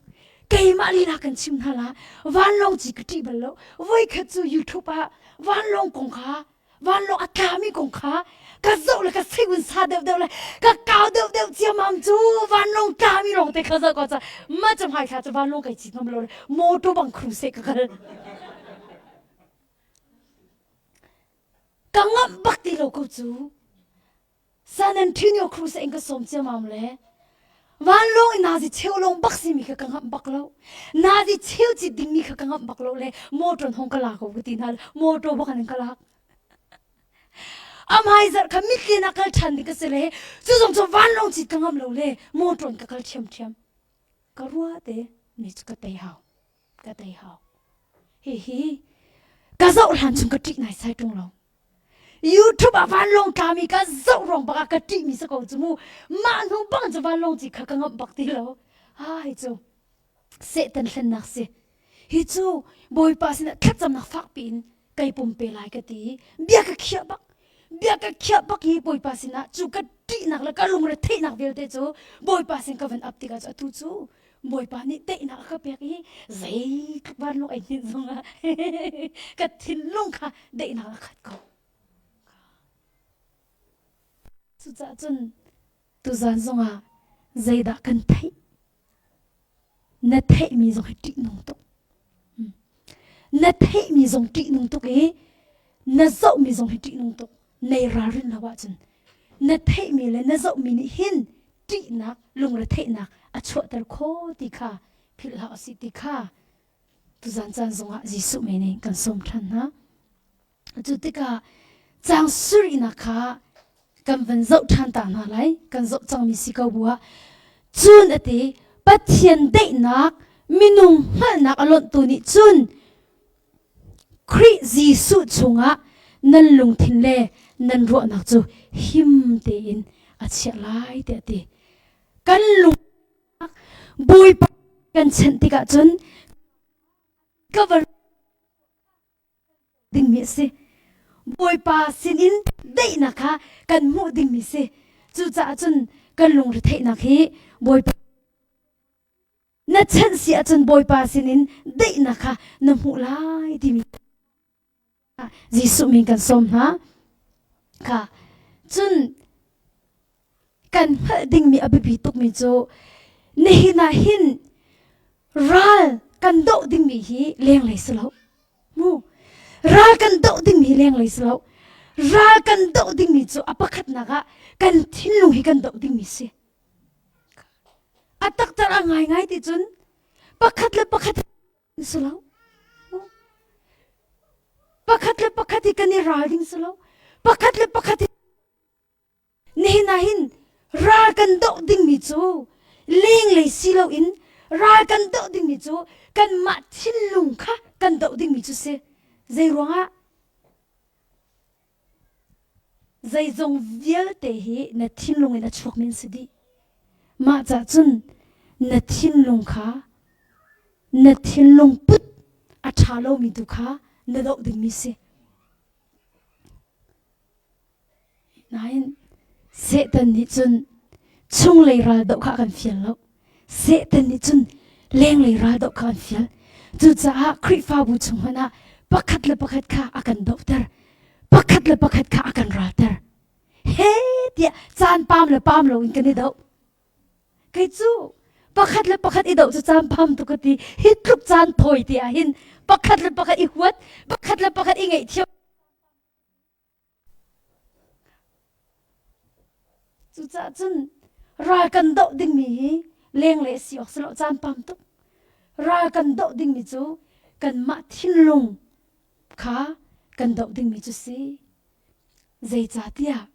Keimah lila kan chim hna la vanlawng ci ka ṭih bal lo. Voikhat cu YouTube ah vanlawng kong kha vanlawng a tlami kong kha ka zoh le ka segun sa deuhdeuh le ka kau deuhdeuh ciamam cu vanlawng tlami lawng te kha zoh ko ca ma cu hmai thla cu vanlawng kai cit ngam lo le motor bang khru se ka kal. Ka ngamh bak ti lo ko cu. San Antonio Cruz in ka sawm ciamam le vanlawng in nazi cheu lawng bak simi kha ka ngamh bak lo. Nazi cheu cit dingmi kha ka ngamh bak lo le motor hong ka la ko ka ti hna motor bak in ka lak. Amai zarh kha mitli na kal ṭhan ding ka si le cu zong cu vanlawng cit ka ngamh lo le motor in ka kal ṭhiamṭhiam. Ka rua te mi cu ka tei hau. Ka tei hau. Hihi ka zoh hlan chung ka ṭih naisai ṭung lo. YouTube ah vanlawng tlami ka zoh ruang bak ah ka ṭihmi si ko cu mu. Mah hnu bang cu vanlawng ci kha ka ngamh bak ti lo. Ah hi cu Satan hlennak si. Hi cu Bawipa sinah thlacamnak fakpi in kai pumpe lai ka ti i bia ka khiah bak. Bia ka khiah bak i Bawipa sinah cu ka ṭihnak le ka lungre theihnak vialte cu Bawipa sin ka van ap tikah cu atu cu Bawipa nih teihnak a ka pek i zeitluk vanlawng ai hninh zongah ka thinlung kha daihnak a khat ko. Cucaah cun tuzan zongah zeidah kan theih? Na theihmi zong hi ṭihnung tuk. Na theihmi zong ṭihnung tuk i na zohmi zong hi ṭihnung tuk. Nei ralrin lo ahcun na theihmi le na zohmi nih hin ṭihnak lungretheihnak a chuahter kho ti kha philh hlah usih ti kha tuzan caan zongah Jesuh men in kan sawm ṭhan hna. Cu tikah caang surihnak kha kan van zoh ṭhan ta hna lai. Kan zoh cangmi si ko bu ah cun a ti Pathian daihnak minung hngalhnak a lonhtu nih cun Khrih Jesuh chungah nan lungthin le nan ruahnak cu him tein a chiah lai tiah a ti. Kan lung Bawipa kan chanh tikah cun ka va dingmi a si. Bawipa sinin daihnak kha kan hmuh dingmi si. Cucaah cun kan lungretheihnak hi Bawipa na chanh si ahcun Bawipa sinin daihnak kha na hmuh lai timi Jesuh min kan sawm hna. Kha cun kan hngalh dingmi a biapi tukmi cu nihin ah hin ral kan doh dingmi hi lenglei si lo. Mu ral kan doh dingmi hi lenglei si lo. Ral kan doh dingmi cu a pakhatnak ah kan thinlung hi kan doh dingmi si. A taktak a ngaingai ti cun pakhat le pakhat si lo. Pakhat le pakhat hi kan i ral ding si lo. Pakhat le pakhat hi nihin ah hin ral kan doh dingmi cu lenglei si loin ral kan doh dingmi cu kanmah thinlung kha kan doh dingmi cu si. Zei ruangah Zeizong vialte hi na thinlung in a chuakmi an si dih. Mah cah cun na thinlung kha na thinlung put a ṭha lomi tu kha na doh dingmi si. Nain Satan nih cun chunglei ral doh kha a kan fial lo. Satan nih cun lenglei ral doh kha a kan fial. Cucaah Khrihfabu chung hmanh ah. Pakhat le pakhat kha a kan dohter. Pakhat le pakhat kha a kan ralter. He tiah caan pam le pam loin kan i doh. Kei cu pakhat le pakhat i doh cu caan pam tuk ka ti. Hi tluk caan thawi ti ah hin pakhat le pakhat i huat, pakhat le pakhat i ngaihthiam. Cucaah cun ral kan doh dingmi hi lenglei a si awk si lo caan pam tuk. Ral kan doh dingmi cu kanmah thinlung kha kan doh dingmi cu si. Zeicahtiah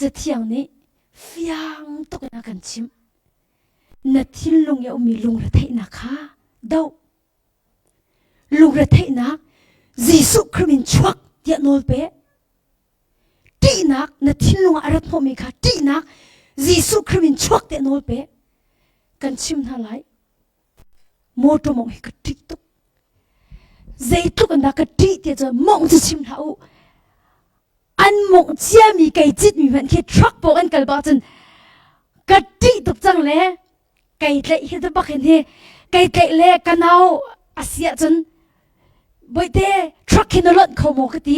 Cathiang nih fiang tuk in a kan chimh. Na thinlung i a ummi lungretheihnak kha doh. Lungretheihnak Jesuh Khrih in chuak tiah nawl pe. Ṭihnak na thinlung ah a rat hnawhmi kha ṭihnak Jesuh Khrih in chuak tiah nawl pe. Kan chim hna lai. Motor mong hi ka ṭih tuk. Zeitluk in dah ka ṭih ti cun mong cu chim hlah u. An mongh ciami kei citmi hmanh khi truck pawng an kal bak cun ka ṭih tuk cang le kei tlaih hi bak hin hi kei tlaih le ka nau a si ahcun boite truck hi na lonh kho maw ka ti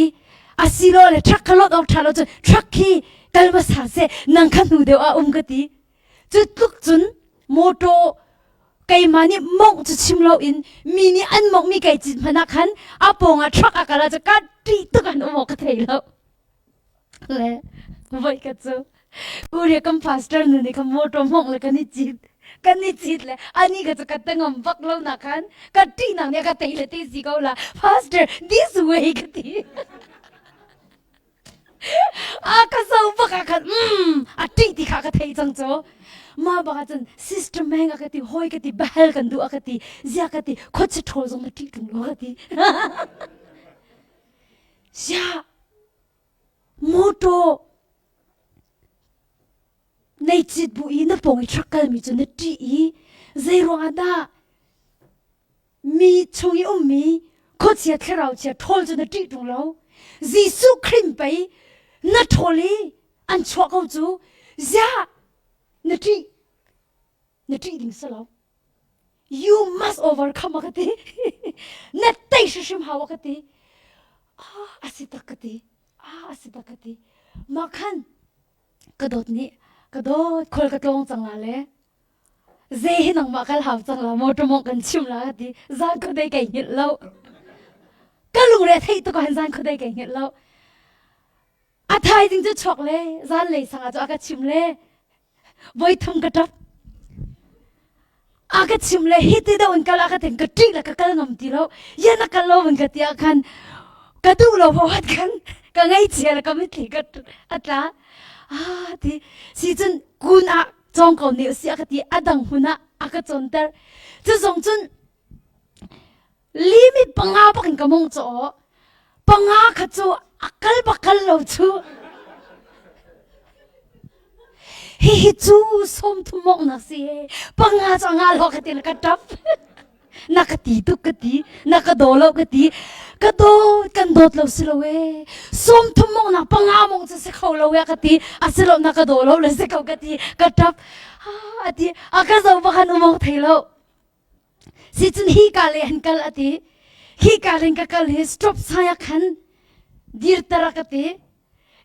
asilo le truck kha lonh awk ṭha lo cun truck khi kal hmasa seh nang kha hnu deuh ah um ka ti cu tluk cun motor keimah nih mongh cu chim loin mi nih an monghmi kei cit hmanh ah khan a pawng ah truck a kal ah cu ka ṭih tuk an um awk ka thei lo Le voi ka cu Korea kan pastor nu nih khan motor mongh le kan i cit kan i cit le ani ka cu ka tangam bak lo na khan ka ṭihnak nih a ka tei le te si ko la pastor this way ka ti a ka zo bak ah khan mm a ṭih ti kha ka thei cang cu ma bak ah cun sister meng a ka ti hoi ka ti bahal kan duh a ka ti zia ka ti khuachi ṭhawl zong na ṭih ṭung lo ka ti zia Mawṭaw nei cit bu i na pawng i truck kalmi cu na ṭih i zeiruangah dah mi chung i ummi khuachia thlarau chia ṭhawl cu na ṭih ṭung lo? Jesuh Khrih pei na ṭhawl i an chuah ko cu ziah na ṭih? Na ṭih ding si lo. You must overcome a ka ti. Na tei hrimhrim hau a ka ti. Ah, a si tak ka ti. Ah, a si tak ka ti. Mah khan ka dawt nih ka dawt khual ka tlawng cang la le ze hi nangmah kal hau cang la motor mong kan chim la ka ti. Zan khuadei kai hngilh lo. Ka lungre theih tuk ah zan khuadei kai hngilh lo. A thaizing cu chuak le zanlei sang ah cu a ka chim le voi thum ka ṭap. A ka chim le hi ti deuh in kal a ka tin ka ṭih le ka kal ngam ti lo. Ya na kal lo vun ka ti ah khan ka duh lo bawat khan ka ngaihchia le ka mitthli ka a tla. Ah ti si cun kun ah cawng ko ne usih a ka ti a dang hmun ah a ka cawnter. Cu zong cun Limit panga bak in ka mong caw. Panga kha cu a kal bak kal lo cu. Hihi cu som thum mong na si e. Panga cu nga lo ka ti ka tap. Na ka ti tuk ka ti. Na ka do lo ka ti. Ka do kan dawt lo si lo e. Som thum mong na panga mong cu si kho lo e ka ti. A si lo na ka do lo le si ko ka ti. Ka tap. A ti. A ka zo bakhan umong thei lo. Sicun hi ka le han kal a ti. Hi ka len ka kal hi stop sign ah khan dirter a ka ti.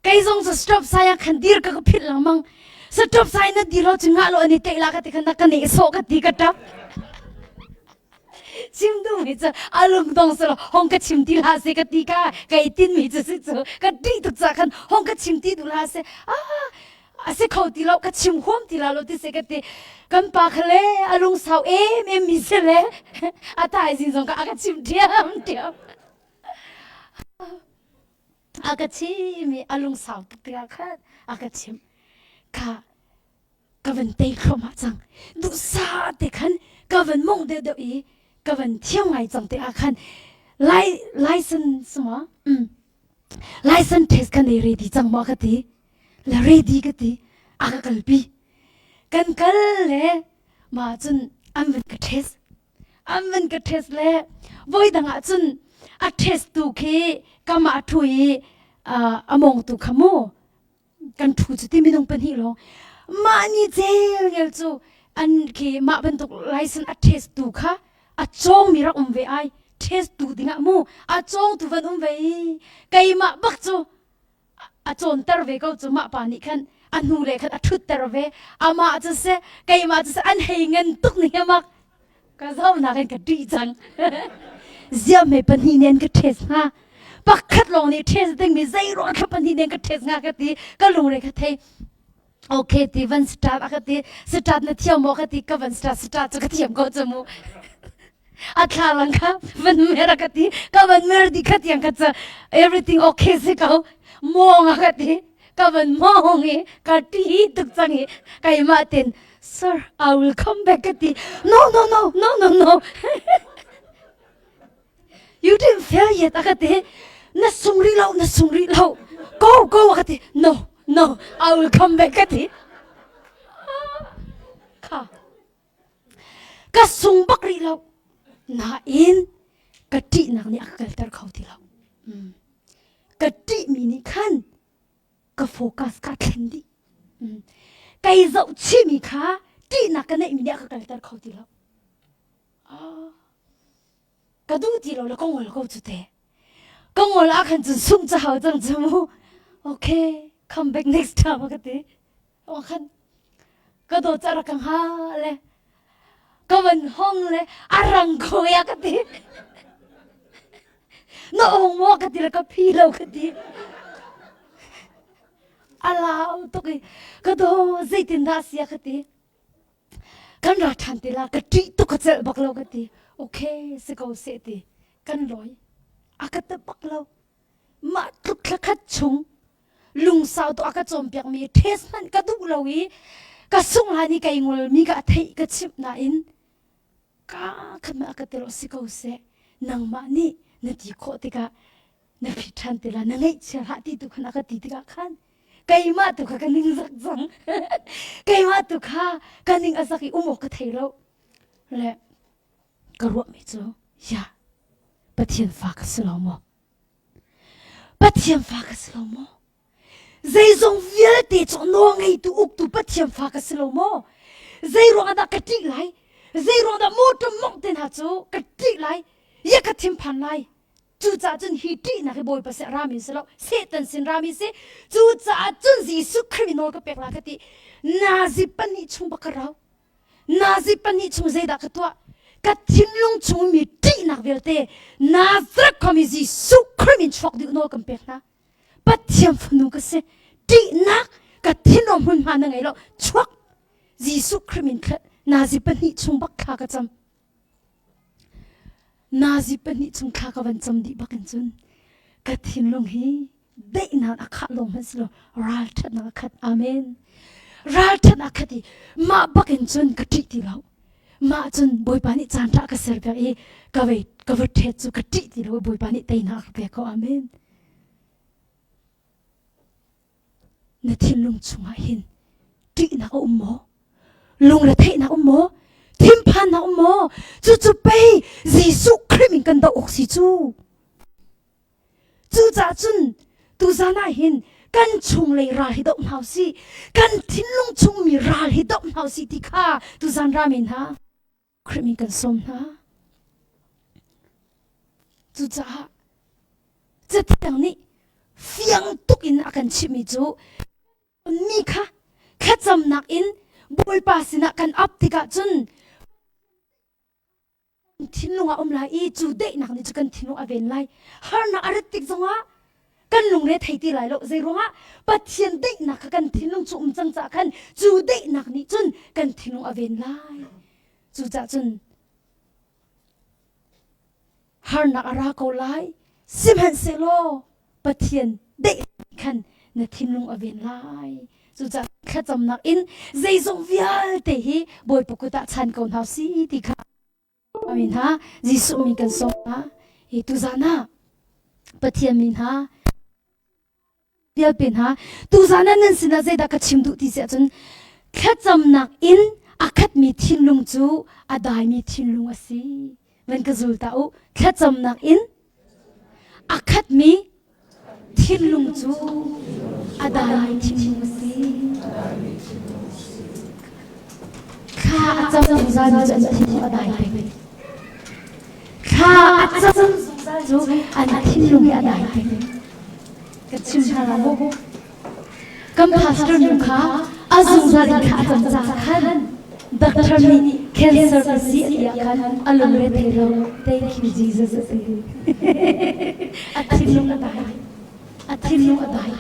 Kei zong cu stop sign ah khan dir ka ka philh lengmang. Stop sign na dir lo cu ngah lo an i teh la ka ti khan na ka neh sawh ka ti ka ṭap. Chim duh mi cu a lungdong silo hong ka chim ti hlah seh ka ti ka kai tin mi cu si cu ka ṭih tuk ca khan hong ka chim ti duh hlah seh. Ah a si kho ti lo ka chim huam ti la lo ti se ka ti kan pa kha le a lungsau em em mi si le a thaizing zong ka a ka chim ṭhiam ṭhiam a ka chim i a lungsau tuk tikah khan a ka chim kha ka van tei thluahmah cang duhsah te khan ka van mong deuh deuh i ka van thiam ngai cang te ah khan lai license ma mm license test kha nei ready cang maw ka ti la ready ka ti a ka kalpi kan kal le ma cun an van ka test an van ka test le voi dang ah cun a test tu khi kama a thu i a mong tu kha mu kan thu cu ti minung pahnih lawng mah ni cel ngel cu an khi mah bantuk license a test tu kha a cawngmi rak um ve ai. Test tu dingah mu a cawngtu van um ve i keimah bak cu a cawnter ve ko cu mah pa nih khan a hnu le khan a ṭhutter ve amah cu seh keimah cu seh an hei ngan tuk ning mak ka zohnak in ka ṭih cang ziam he pahnih nen ka ṭhes hnga pakhat lawng nih ṭhes dingmi zei ruang thla pahnih nen ka ṭhes hnga ka ti ka lungre ka thei okay ti van start a ka ti start na thiam maw ka ti ka van start start cu ka thiam ko cu mu a thlalang kha van mer a ka ti ka van mer di kha tiang ka ca everything okay si ko mong a ka ti ka van mong i ka ti tuk cang i keimah ten sir I will come back ka ti no no no no no no You didn't fail yet a ka ti. Na sung rih lo, na sung rih lo. Go, go a ka ti. No, no, I will come back ka ti. Kha. Ka sung bak rih lo. Nain ka ṭihnak nih a ka kalter kho ti lo. Mm. Ka ṭihmi nih khan ka focus ka thlen dih. Mm. Kei zoh chihmi kha ṭihnak ka neihmi nih a ka kalter kho ti lo. Ah. Ka duh ti lo le ka ngol ko cu te. Ka ngol ah khan cun sungh ca hau cang cu mu. Okay, come back next time ka ti. O khan ka do ca rak ka hnga le ka van hong le a rang ko ya ka ti. Na ong maw ka ti le ka phi lo ka ti. A lau tuk i ka do zeitin dah sia ka ti. Kan ra ṭhan te la ka ṭih tuk ka celh bak lo ka ti okay si ko seh ti kan lawi a ka ti bak lo mah tluk thla khat chung lungsau tu a ka cawnpiak mi test hmanh ka duh lo i ka sung hlan i kei ngol mi ka theih ka chimh nain ka khat a ka ti lo si ko seh nangmah nih na ti khawh tikah na phit ṭhan te la na ngaihchia hlah ti tu khan a ka ti tikah khan keimah tu kha ka ning zak cang keimah tu kha ka ning a zak i um awk ka thei lo le ka ruahmi cu ya Pathian fa ka si lo maw Pathian fa ka si lo maw zeizong vialte cu nawl ngeitu uktu Pathian fa ka si lo maw zei ruangah dah ka ṭih lai zei ruangah dah motor mongh te hna cu ka ṭih lai ya ka thinphan lai Cucaah cun hi ṭihnak hi Bawipa sin rami si lo, Satan sin rami si. Cucaah cun Jesuh Khrih nawl ka pek la ka ti. Nazi pahnih chung bak ka rau. Nazi pahnih chung zeidah ka tuah? Ka thinlung chung mi ṭihnak vialte Nazareth khuami Jesuh Khrih min chuak dih nawl kan pek hna. Pathian fanu ka si. Ṭihnak ka thinlung hmunhma na ngei lo. Chuak Jesuh Khrih min nazi pahnih chung bak thla ka cam. Nazi pahnih chung thla ka van cam dih bak in cun ka thinlung hi daihnak a khah lawng hmanh si lo ralṭhatnak a khat. Amen. Ralṭhatnak a khat i mah bak in cun ka ṭih ti lo. Mah cun Bawipa nih caan ṭha ka serpiak i ka vei ka va ṭhet cu ka ṭih ti lo Bawipa nih teinak a ka pek ko. Amen. Na thinlung chungah hin ṭihnak a um maw? Lungretheihnak um maw? Thinphannak um maw? Cucu pei Jesuh Khrih min kan doh awk si cu. Cucaah cun tuzan ah hin kan chunglei ral hi doh hna usih. Kan thinlung chungmi ral hi doh hna usih ti kha tuzan rami hna Khrih min kan sawm hna. Cucaah Cathiang nih fiang tuk in a kan chimhmi cu mi kha thlacamnak in Bawipa sinah kan ap tikah cun thinlung ah um lai i cu daihnak nih cu kan thinlung a ven lai. Harnak a rat tik zongah kan lungre thei ti lai lo. Zei ruangah Pathian daihnak kha kan thinlung cu um cang caah khan cu daihnak nih cun kan thinlung a ven lai. Cucaah cun harnak a ra ko lai. Sihmanhsehlaw Pathian daih khan na thinlung a ven lai. Cucaah thlacamnak in zeizong vialte hi Bawipa kut ah chan ko hna si ti kha Amen ha. Jesuh min kan sawm hna. Hi tuzan ah Pathian min ha vialte hna tuzan ah nan sinah zeidah ka chim duh ti si ahcun thlacamnak in a khatmi thinlung cu a daimi thinlung a si. Van ka zul ta u. Thlacamnak in A khatmi thinlung cu a daimi thinlung a si. Thla a cam zungzalmi cu an thinlung a dai peng. Thla a cam zungzal cu an thinlung hi a dai peng. Ka chim hna la maw? Kan pastor nu kha a zungzal in thla a cam caah khan doctor nih cancer ka si a ti ah khan a lungre thei lo. Thank you Jesus a ti. A thinlung a dai. A thinlung a dai.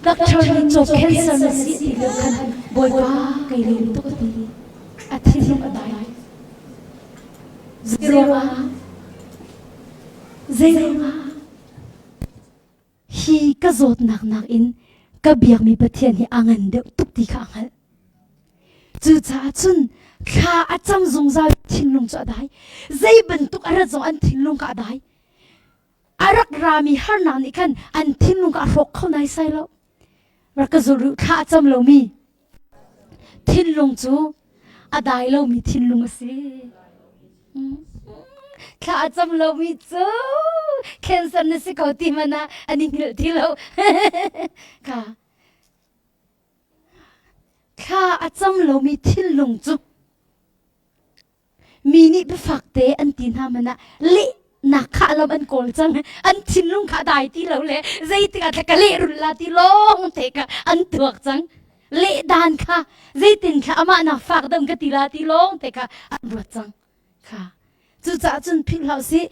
Doctor nih caw cancer na si ti lio khan Bawipa kai lawm tuk a ti. A thinlung a dai. Zeiruangah? Zeiruangah? Hi ka zawtnak nakin ka biakmi Pathian hi a ngan deuh tuk ti kha a hngalh. Cucaah cun thla a cam zungzal thinlung cu a dai. Zei bantuk a rat zong an thinlung kha a dai. A rak rami harnak nih khan an thinlung kha a hrawk kho naisai lo. Rak ka zul rih thla a cam lomi thinlung cu a dai lomi thinlung a si. Thla a cam lomi cu cancer na si ko ti hmanh ah an i hngilh ti lo. Kha thla a cam lomi thinlung cu Mi nih biafak te an ti hna man ah lehnak kha lam an kawl cang. An thinlung kha dai ti lo le zeitik ah ka lehrulh la ti lawng te kha an tuak cang. Leh dan kha zeitin kha amah nak fak dam ka ti la ti lawng te kha an ruat cang. Kha cucaah cun philh hlah usih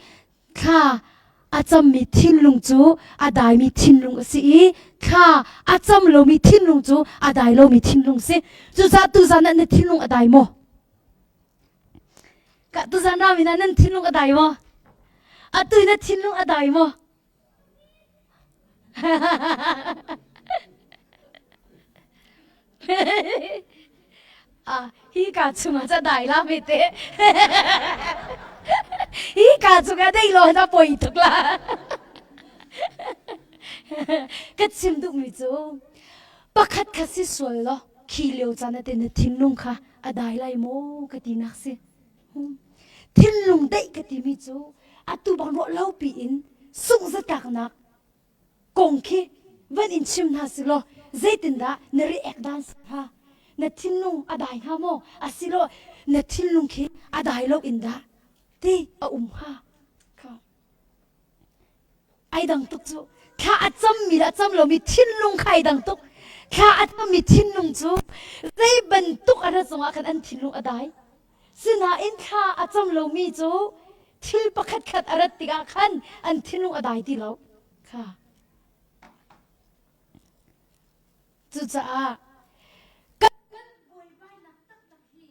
thla a cammi thinlung cu a daimi thinlung a si i thla a cam lomi thinlung cu a dai lomi thinlung si. Cucaah tuzan ah na thinlung a dai maw? Ka tuzan rami na nan thinlung a dai maw? Atu na thinlung a dai maw? Ah, hi ka chungah ca dai la me te. Hi ka chungah dei lo na poi tuk la. Ka chim duhmi cu pakhat kha si sual law khi lio caan ah na thinlung kha a dai lai maw ka ti nak si thinlung daih ka timi cu atu bang ruah lo piin sungzatlaknak kong khi van in chim hna si law zeitindah na react dan si hnga na thinlung a dai hnga maw asilo na thinlung khi a dai lo in dah ti a um hnga Ai dang tuk cu. Thla a cammi le a cam lomi thinlung kha ai dang tuk. Thla a cammi thinlung cu zei bantuk a rat zongah khan an thinlung a dai. Sinain thla a cam lomi cu thil pakhatkhat a rat tikah khan an thinlung a dai ti lo. Kha. Cucaah kan buaibainak taktak hi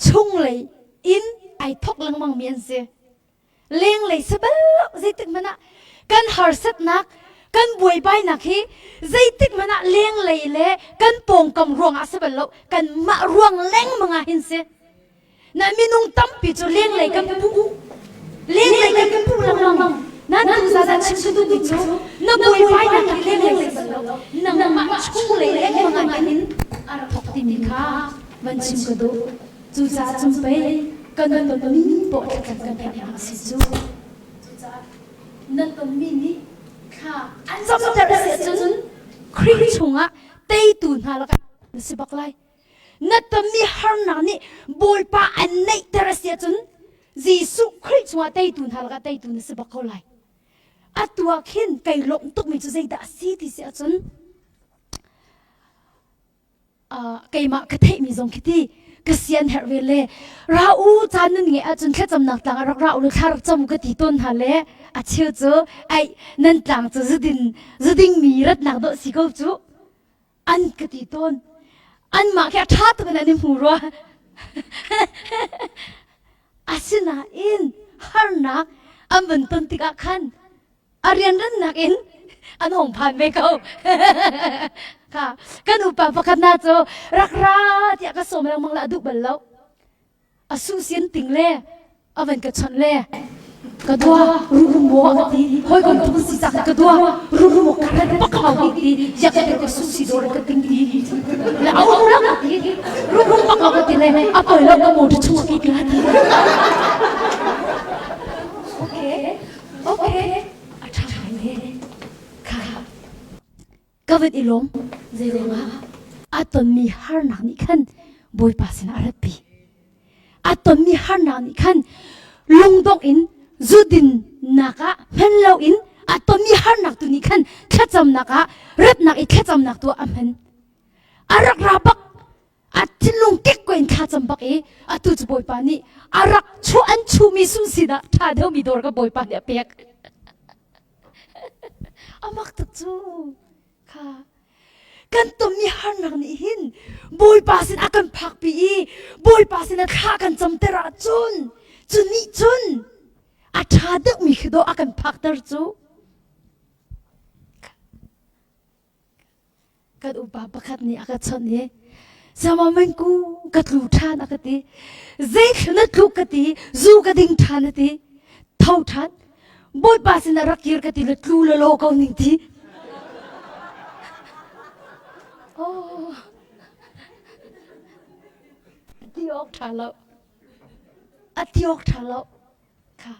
chunglei in ai thok lengmang mi an si. Lenglei si bal lo zeitik hmanh ah kan harsatnak kan buaibainak hi zeitik hmanh ah lenglei le kan pawngkam ruangah si bal lo kanmah ruang lengmang ah hin si. Na minung tampi cu lenglei kan puh. Lenglei kan puh lengmang. Na tu za chim duhmi cu na buaibainak hi lenglei si bal lo. Nangmah chunglei lengmang ah hin a rak thawk timi kha van chim ka duh. Cucaah cun pei kan tonmi poah thlacam kan herhnak a si cu. Cucaah na tonmi nih thla an camter a si ahcun Khrih chungah teitu hna lakah na si bak lai. Na tonmi harnak nih Bawipa an neihter a si ahcun Jesuh Khrih chungah teitu hna lakah teitu na si bak ko lai. Atu ah khin kai lawmh tukmi cu zeidah a si ti si ahcun uh, keimah ka theihmi zong khi ti ka sian herh ve le ra u caan nan ngeih ahcun thlacamnak tlang ah rak ra u law thla rak cam u ka ti tawn hna le a cheu cu ai nan tlang cu zudin zuding mi ratnak dawh si ko cu an ka ti tawn anmah khi a ṭha tuk in an i hmu rua asinain harnak an van ton tikah khan a rianrannak in an hong phan ve ko kha kan upa pakhat na cu rak ra tiah ka sawm lengmang la a duh bal lo A suhsian ting le a van ka chawnh le ka dua rurumaw a ti hawikom tuk si cak ka dua rurumaw ka rat bak hau ti yak ka su si dor ka ting ti le a um la ka ti rurum bak ka ti le a poi lo ka motor chung ki ka ti okay okay a tha le kha Ka van i lawm. Zeiruangah a tonmi harnak nih khan Bawipa sinah a ratpi. A tonmi harnak nih khan. lungdongh in zudin nak ah hman loin a tonmi harnak tu nih khan thlacamnak ah ratnak i thlacamnak tu ah a hman. A rak ra bak a thinlung kek ko in thlacam bak i atu cu Bawipa nih a rak chuah an chuhmi sun sinah ṭha deuhmi dawr ka Bawipa nih a pek. A mak tuk cu. Kha kan tonmi harnak nih hin Bawipa sin a kan phakpi i Bawipa sin a thla kan camter ahcun cu nih cun a ṭha deuhmi khi dawh a kan phakter cu. Kan upa pakhat nih a ka chawnh i Sama mengku ka tlu ṭhan a ka ti. Zeithlu na tluk ka ti, zu ka ding ṭhan a ti. Tho ṭhan. Bawipa sinah rak kir ka ti le tlu le law ko ning ti. Oh. Ti awk ṭha lo. A ti awk ṭha lo. Kha.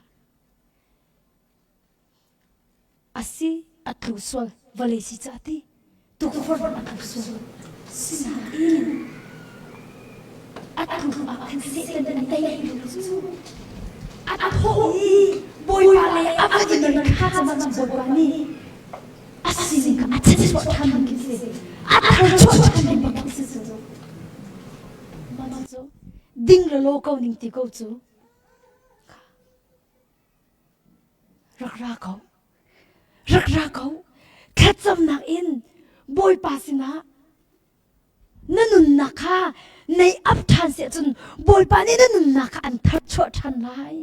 A si a tlu sual vawlei si ca ti tukforh a tlu sual sinain a tlu ah khan Satan a tei cu a thawh i Bawipa le a va i mer kha cang Bawipa nih a sining kha a chanchuah ṭhan ding khi si a tharchuah ṭhan ding bak khi si cu ding le law ko ning ti ko cu Rak ra ko. Rak ra ko. Thlacamnak in Bawipa sinah na nunnak kha nei ap ṭhan si ahcun Bawipa nih na nunnak kha an tharchuah ṭhan lai.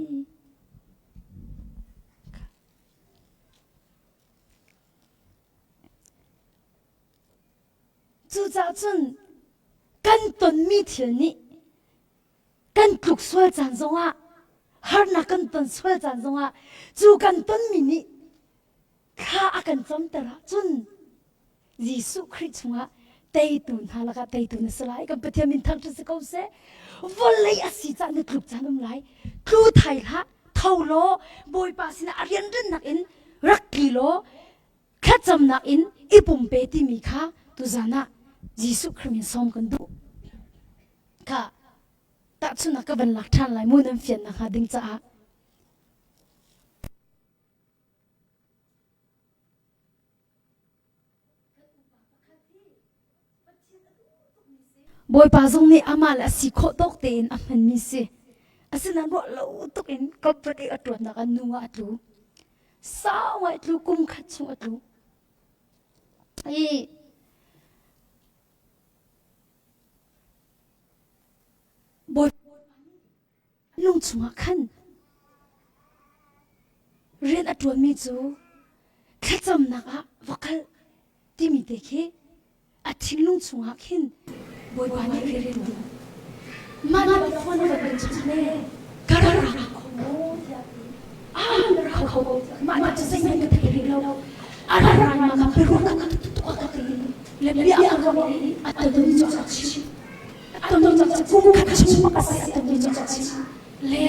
Cucaah cun kan tonmi thil nih kan tluk sual caan zongah harnak kan ton sual caan zongah cu kan tonmi nih thla a kan camter ahcun Jesuh Khrih chungah teitu hna lakah teitu na si lai kan Pathian min thangṭhat si ko seh vawlei a si cah na tluk caan um lai tlu thai hlah tho law Bawipa sinah a rianrinnak in rak tli law thlacamnak in i pumpe timi kha tuzan ah Jesuh Khrih min sawm kan duh Kha tahchunhnak ka van lak ṭhan lai mu nan fian nakhnga ding caah. Bawipa zong nih amah le a si khawh tawk tein a hmanmi si. Asinain ruah lo tuk in corporate i a ṭuannak ah nu ah a tlu. Sau ngai tlu, kum khat chung a tlu. I Bawipa lung chungah khan rian a ṭuanmi cu thlacamnak ah va kal timi te khi a thinlung chungah khin Bawipa nih rian a ṭuan. Mah nih phone va kan chawnh le ka rak ra kho maw tiah ti. Ah na ra kho ko tiah mah cu zeihmanh ka thei rih lo. A ra ra ma ka biaruah ka tuk a ka ti. Le bia a ruah i a tonmi cu a chim. A tonmi cu kum khat chung a si a tonmi cu a chim. Le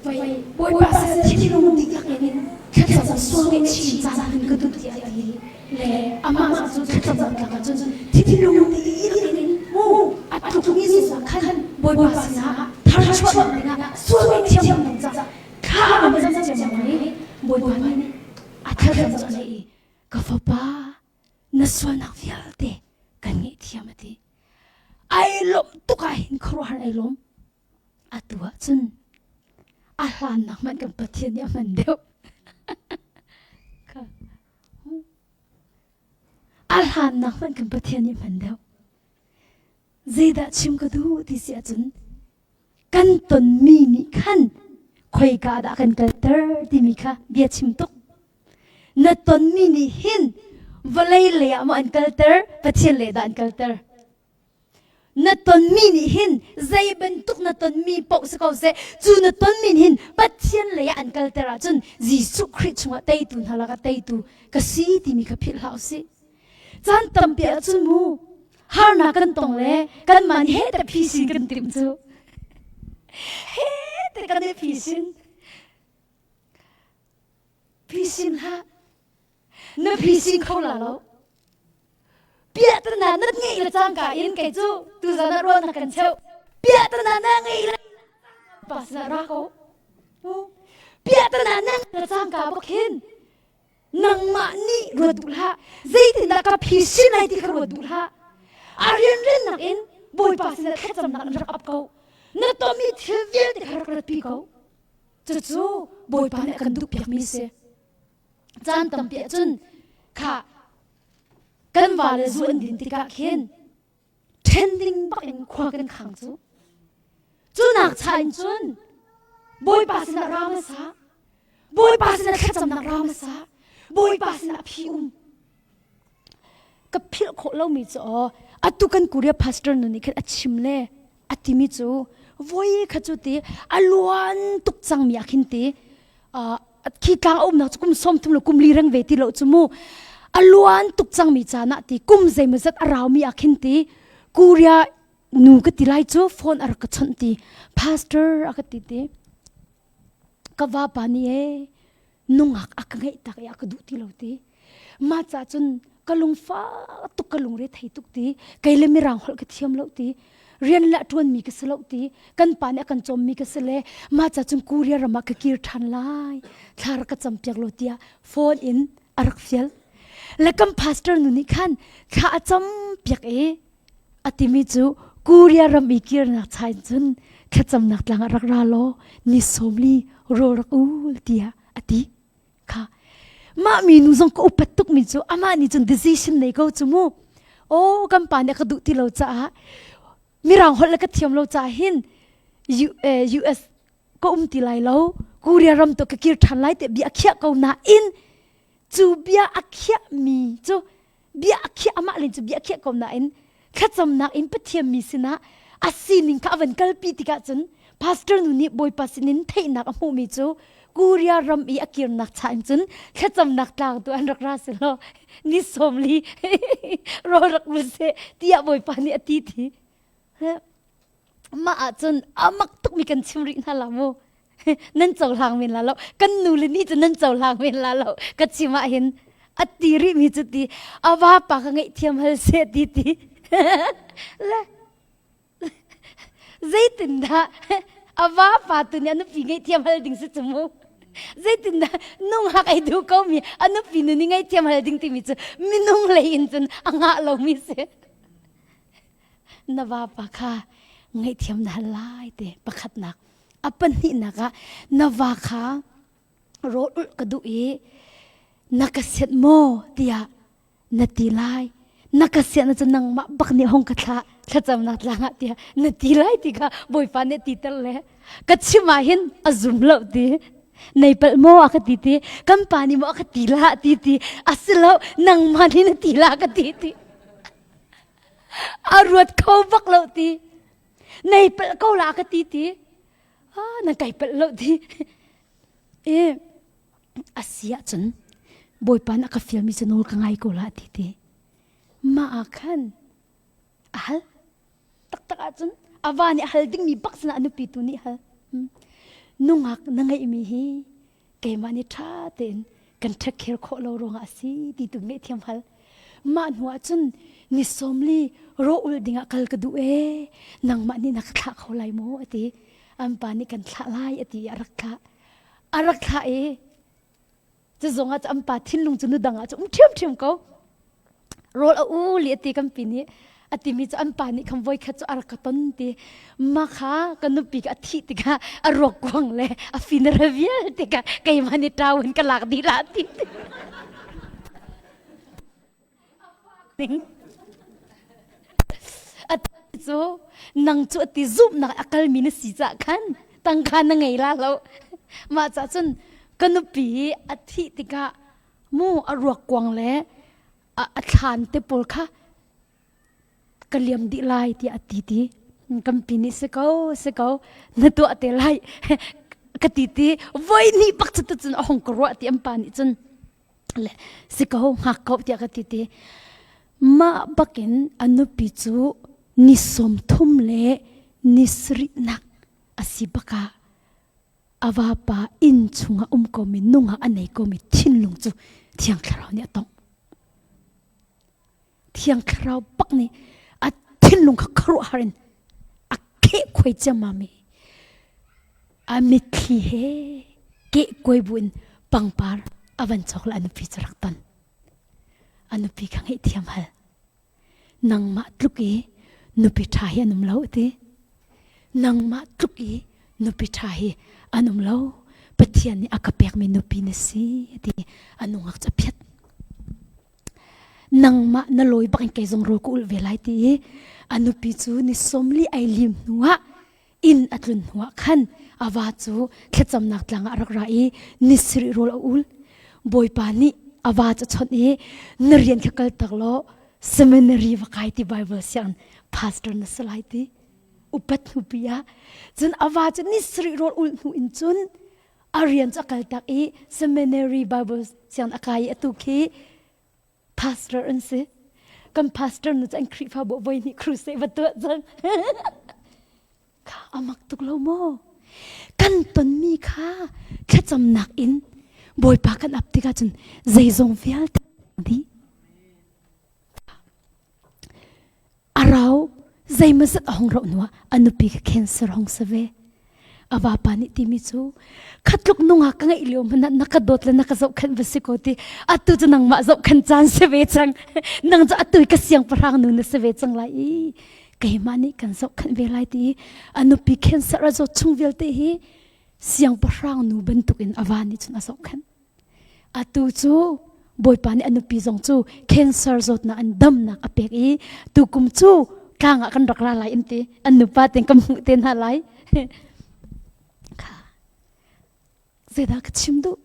vai Bawipa sin thinlung dihlak in thlacam sual ngeih chin caan in ka duh tiah a ti. Le amah cu thlacam tlak ahcun thinlung dihlak in mu a tlukmi zong khan Bawipa sinah tharchuah dingah sual ngaihthiam ding caah thla a cam ciammam i Bawipa nih a thlacam cu a leh i ka fapa na sualnak vialte kan ngaihthiam a ti. Ai lawmh tuk ah hin khuaruahhar ai lawm. Atu ah cun a hlannak hmanh kan Pathian nih a hman deuh. A hlannak hmanh kan Pathian nih hman deuh. Zeidah chim ka duh ti si ahcun kan tonmi nih khan khoika dah kan kalter timi kha bia chim tuk. Na tonmi nih hin vawlei lei ah maw an kalter, Pathian lei dah an kalter? Na tonmi nih hin zei bantuk na tonmi paoh si ko seh, cu na tonmi nih hin Pathian lei ah an kalter ahcun Jesuh Khrih chungah teitu hna lakah teitu ka si timi kha philh hlah usih. Caan tampi ahcun mu harnak kan tong le kanmah nih he te phisin kan timh cu. He te kan i phisin. Phisin hlah. Na phisin kho la lo. Piahtana na ngeih le cangka in kei cu tuzan ah ruahnak kan cheuh. Piahtana na ngeih le pa sinah ra ko. Piahtana nan na cangka bak hin nangmah nih ruat duh hlah. Zeitindah ka phisin lai ti kha ruat duh hlah. A rianrennak in Bawipa sinah thlacamnak in rak ap ko. Na tonmi thil vialte kha rak ratpi ko. Cucu Bawipa nih a kan duhpiakmi si. Caan tampi ahcun kha kan vale zu an din tikah khin ṭhen ding bak in khua kan khang cu. Cu nak cha in cun Bawipa sinah ra hmasa, Bawipa sinah thlacamnak ra hmasa, Bawipa sinah phi um. Ka philh khawh lomi cu aw atu kan Korea pastor nu nih khin a chim le a timi cu voi kha cu ti a luan tuk cangmi ah khin ti khi tlang a umnak cu kum 30 le kum li reng ve ti lo cu mu a luan tuk cangmi caan ah ti kum zeimawzat a raumi ah khin ti Korea nu ka ti lai cu phone a rak ka chawnh ti pastor a ka ti ti ka vapa nih ee nungak a ka ngeih tak i a ka duh ti lo ti mah ca cun ka lungfa tuk ka lungre thei tuk ti kei le mirang holh ka thiam lo ti rian le ṭuan mi ka si lo ti kan pa nih a kan cawm mi ka si le mah ca cun Korea ram ah ka kir ṭhan lai thla rak ka cam piak lo tiah phone in a rak fial le kan pastor nu nih khan thla a cam piak i a timi cu Korea ram i kirnak chain cun thlacamnak tlang ah rak ra law ni sawmli rawl rak ul tiah a ti kha mah mi nu zong ka upat tuk mi cu amah nih cun decision nei ko cu mu oh kan pa nih a ka duh ti lo caah mirang holh le ka thiam lo caah hin US ka um ti lai lo Korea ram to ka kir ṭhan lai te bia a khiah ko nain cu bia a khiah mi cu bia a khiah amah len cu bia a khiah ko nain thlacamnak in Pathian mi sinah a sining kha a van kalpi tikah cun pastor nu nih Bawipa sinin theihnak a hmuhmi cu Korea ram i a kirnak cha in cun thlacamnak tlang tu an rak ra si law ni sawmli rawl rak ul seh tiah Bawipa nih a ti ti mah ahcun a mak tukmi kan chim rih hna la mu nan cohlang men la lo kan nu le ni cu nan cohlang men la lo ka chim ah hin a ti rih mi cu ti a vapa ka ngaihthiam hal seh ti ti le zeitindah a vapa tu nih a nupi ngaihthiam hal ding si cu mu zeitindah nungak ei duh ko mi a nupi nu nih ngaihthiam hal ding timi cu minung lei in cun a ngah lomi si na vapa kha ngaihthiam na hal lai te pakhatnak a pahnihnak ah na va kha rawl ulh ka duh i na ka sianh maw tiah na ti lai na ka sianh ahcun nangmah bak nih hong ka thlah thlacamnak tlang ah tiah na ti lai ti kha bawipa nih ti ter le ka chim ah hin a zum lo ti nei palh maw a ka ti ti kan pa nih maw a ka ti la ti ti a si lo nangmah nih na ti la ka ti ti a ruat kho bak lo ti nei palh ko la ka ti ti ah na kai palh lo ti e a si ahcun bawipa na ka fialmi cu nawl ka ngai ko la ti ti mah ah khan a hal taktak ahcun a va nih a hal dingmi bak sinah a nupi tu nih hal nungak na ngeihmi hi keimah nih ṭha tein kan take care khawh lo ruangah a si ti tu ngaihthiam hal mah hnu ah cun ni sawmli rawh ul dingah kal ka duh ee nangmah nih na ka thlah kho lai maw a ti an pa nih kan thlah lai a ti i a rak thlah a rak thlah i cu zong ah an pa thinlung cu nu dang ah cu um ṭhiamṭhiam ko rawl a u li a ti kan pi nih a timi cu an pa nih khan voi khat cu a rak ka ton ti ma kha ka nupi ka a thih tikah a ruak kuang le a funeral vialte ka keimah nih ṭau in ka lak dih la ti ning a cu nang cu a ti zumhnak a kalmi na si cah khan tangka na ngei la lo mah cah cun ka nupi a thih tikah mu a ruak kuang le a thlan te pawl kha ka liam dih lai tiah a ti ti kan pi nih si ko si ko na tuah te lai ka ti ti voi hnih bak cu cun a hong ka ruah ti an pa nih cun le si ko hngak ko tiah ka ti ti mah bakin a nupi cu ni 30 le ni sarihnak a si bakah a vapa inn chungah um komi nungah a nei komi thinlung cu thiang thlarau nih a tongh thiang thlarau bak nih a thinlung kha khuaruahhar in a kheh khuai ciammam i. A mitthli he keh kuai buin pangpar a van cawk le a nupi cu rak ton. A nupi kha ngaihthiam hal. Nangmah tluk i nupi ṭha hi an um lo ti. Nangmah tluk i nupi ṭha hi an um lo. Pathian nih a ka pekmi nupi na si ti a nungak cu a phiat. Nangmah na lawi bak in kei zong rawl ka ulh ve lai ti i a nupi cu ni sawmli ai lim hnuah inn a tlun hnuah khan a va cu thlacamnak tlang ah a rak ra i ni sarih rawl a ul. Bawipa nih a va cu a chawnh i na rian kha kal tak law seminary va kai ti Bible sianginn pastor na si lai ti upat hnupi ah cun a va cu ni sarih rawl ul hnu in cun a rian cu a kal tak i seminary Bible sianginn a kai i atu khi pastor an si. Kan pastor nu cu an Khrihfabu voi hnih crusade va tuah cang. Kha a mak tuk lo maw? Kan tonmi kha thlacamnak in Bawipa kan ap tikah cun zeizong vialte dih. A rau zeimawzat a hung rauh hnuah a nupi kha cancer hung si ve. A vapa nih timi cu khatluk nungak ka ngeih lio hmanh ah na ka dawt le na ka zohkhenh va si ko ti atu cu nangmah zohkhenh caan si ve cang nang cu atu ka siangpahrang nu na si ve cang lai i keimah nih kan zohkhenh ve lai ti a nupi cancer a zawt chung vialte hi siangpahrang nu bantukin a va nih cun a zohkhenh Atu cu Bawipa nih a nupi zong cu cancer zawtnak in damnak a pek i tukum cu tlang ah kan rak ra lai in ti an nupa ten kan hmuh te hna lai. Kha zeidah ka chim duh?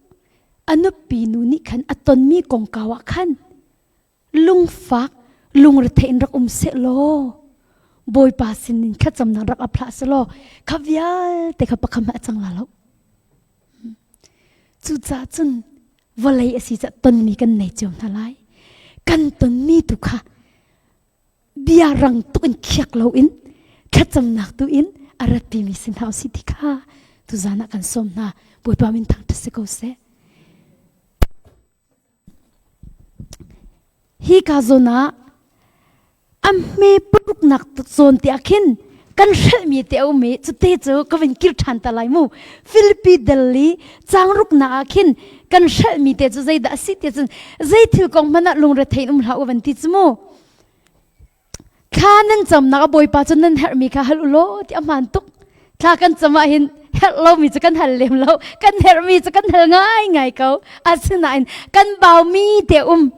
A nupi nu nih khan a tonmi kongkau ah khan lungfak lungrethei in rak um seh law Bawipa sinin thlacamnak rak ap hlah selaw kha vialte kha pakham a cang la lo. Cucaah cun vawlei a si cah tonmi kan nei cio hna lai. Kan tonmi tu kha bia rang tuk in khiak loin thlacamnak tu in a ratpimi si hna usih ti kha tuzan ah kan sawm hna. Bawipa min thangṭhat si ko seh. Hi ka zawn ah a hme paruknak zawn te ah khin kan hrelhmi te a um i cute cu ka vun kir ṭhan ta lai mu. Philippi dal i caang ruknak ah khin kan hrelhmi te cu zeidah a si ti cun zei thil kong hmanh ah lungrethei in um hlah u van ti cu mu. Thla nan camnak a Bawipa cu nan herhmi kha hal u law ti a hmaan tuk. Thla kan cam ah hin herh lomi cu kan hal lem lo. Kan herhmi cu kan hal ngaingai ko. Asinain kan baumi te um.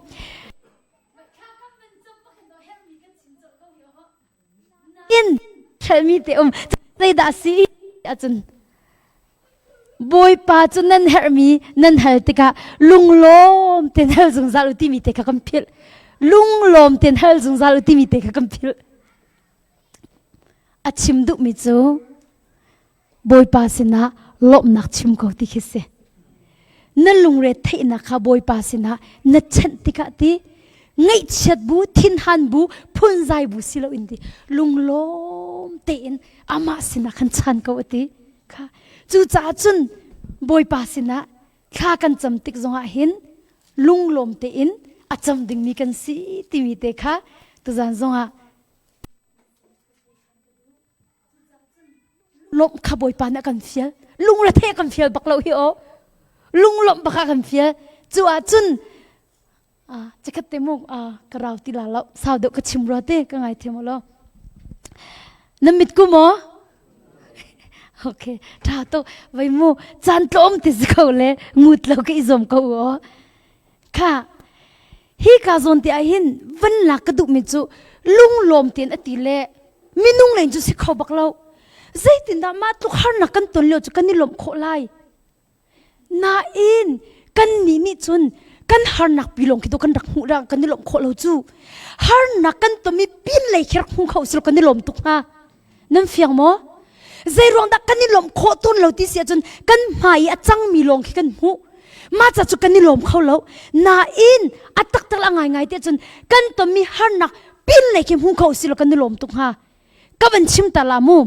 In hrelmi te um. Zeidah si ahcun Bawipa cu nan herhmi nan hal tikah lunglawm tein hal zungzal u timi te kha kan philh. Lunglawm tein hal zungzal u timi te kha kan philh. A chim duhmi cu Bawipa sinah lawmhnak chim ko ti khi si. Na lungre theihnak kha Bawipa sinah na chanh tikah ti ngaihchiat bu, thinhan bu, phunzai bu si loin ti lunglawm tein amah sinah khan chan ko a ti. Kha cucaah cun Bawipa sinah thla kan cam tik zongah hin lunglawm tein a cam dingmi kan si timi te kha tuzan zongah lawmh kha Bawipa nih a kan fial lungrethe kan fial bak lo hi aw lunglawmh bak a kan fial cu ah cun Chikkhat te mu ka rau ti la lo sau deuh ka chim rua te ka ngai thiam lo na mit ku maw okay tha to vai mu caan tlawm ti si ko le ngut lo ka i zuam ko o kha hi ka zawn te ah hin van lak ka duh mi cu lunglawm tein a ti le minung len cu si kho bak lo zeitindah mah tluk harnak kan ton lio cu kan i lawmh khawh lai Nain kannih nih cun kan harnak pi lawng khi tu kan rak hmuh dah kan i lawmh khawh lo cu. Harnak kan tonmi pin lei khi rak hmu kho usih kan i lawm tuk hnga. Nan fiang maw? Zei ruang dah kan i lawmh khawh tawn lo ti si ahcun kan hmai i a cangmi lawng khi kan hmuh. Mah ca cu kan i lawm kho lo. Nain a taktak le a ngaingai ti ahcun kan tonmi harnak pin lei khi hmu kho usih law kan i lawm tuk hnga. Ka van chim ta la mu.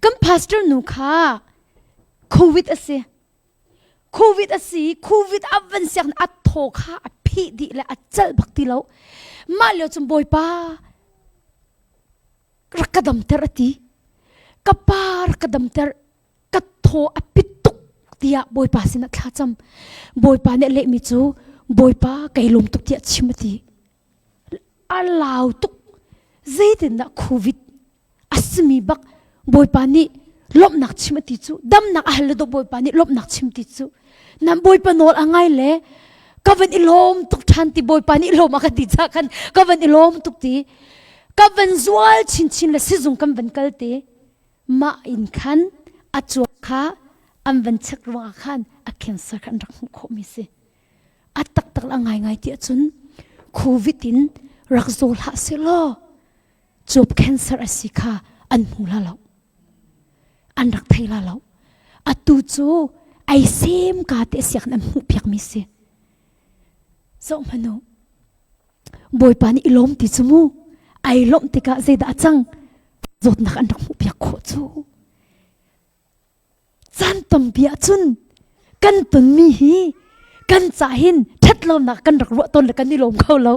Kan pastor nu kha COVID a si. COVID a si. COVID a van siak a thaw kha a phih dih le a celh bak ti lo. Mah lio cun Bawipa rak ka damter a ti. Ka pa rak ka damter. Ka. Thaw a pit tuk tiah Bawipa sinah thla cam. Bawipa nih a lehmi cu Bawipa kei lawm tuk tiah chim a ti. A lau tuk. Zeitindah COVID a simi bak Bawipa nih lawmhnak chim a ti cu damnak a hal le dawh Bawipa nih lawmhnak chim ti cu nan Bawipa nawl a ngai le ka van i lawm tuk ṭhan ti Bawipa nih lawm a ka ti ca khan ka van i lawm tuk ti ka van zual chinchin le sizung kan van kal ti mah in khan a cuak kha an van check ruangah khan a cancer kha an rak hmuh khawhmi si a taktak la ngaingai ti ahcun covid in rak zaw hlah seh law cuap cancer a si kha an hmu la lo an rak thei la lo atu cu ai sem ka te siak an hmuh piak mi si zoh hmanu Bawipa nih i lawm ti cu mu ai lawmh tikah zeidah a cang zawtnak an rak hmuh piak khawh cu caan tampi ahcun kan tonmi hi kan ca hin ṭhatlonak kan rak ruah tawn le kan i lawm kho lo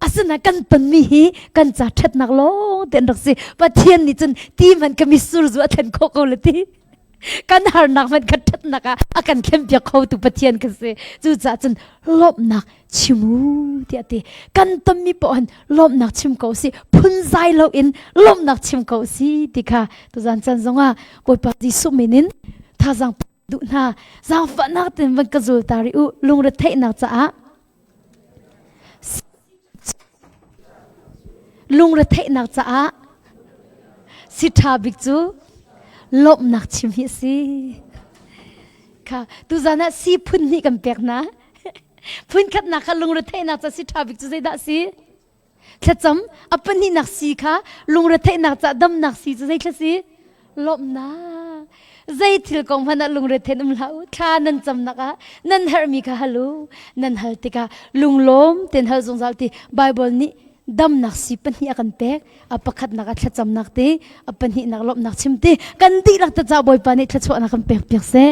asinain kan tonmi hi kan ca ṭhatnak lawng te an rak si Pathian nih cun ti hmanh ka mitsur zu a thlen khawh ko le ti kan harnak hmanh kan ṭhatnak ah a kan thlenpiak khotu Pathian kan si cucaah cun lawmhnak chim u tiah ti kan tonmi paoh hin lawmhnak chim ko si phunzai loin lawmhnak chim ko si ti kha tuzan chan zongah Bawipa Jesuh min in thazaang duh hna zaangfahnak ten van ka zul ta rih u lungretheihnak caah Lungretheihnak caah si ṭha bik cu lawmhnak chim hi a si. Kha tuzan ah si phun hnih kan pek hna. Phun khatnak kha lungretheihnak ca si ṭha bik cu zeidah a si? Thlacam a pahnihnak si kha lungretheihnak ca damnak si cu zei thla si? Lawmhnak. Zei thil kong hmanh ah lungrethein um hlah u. Thla nan camnak ah nan herhmi kha hal u. Nan hal tikah lunglawm tein hal zungzal ti Bible nih damnak si pahnih a kan pek. A pakhatnak ah thlacamnak ti, a pahnihnak lawmhnak chim ti. Kan dihlak te ca Bawipa nih thluachuahnak kan pek piak seh.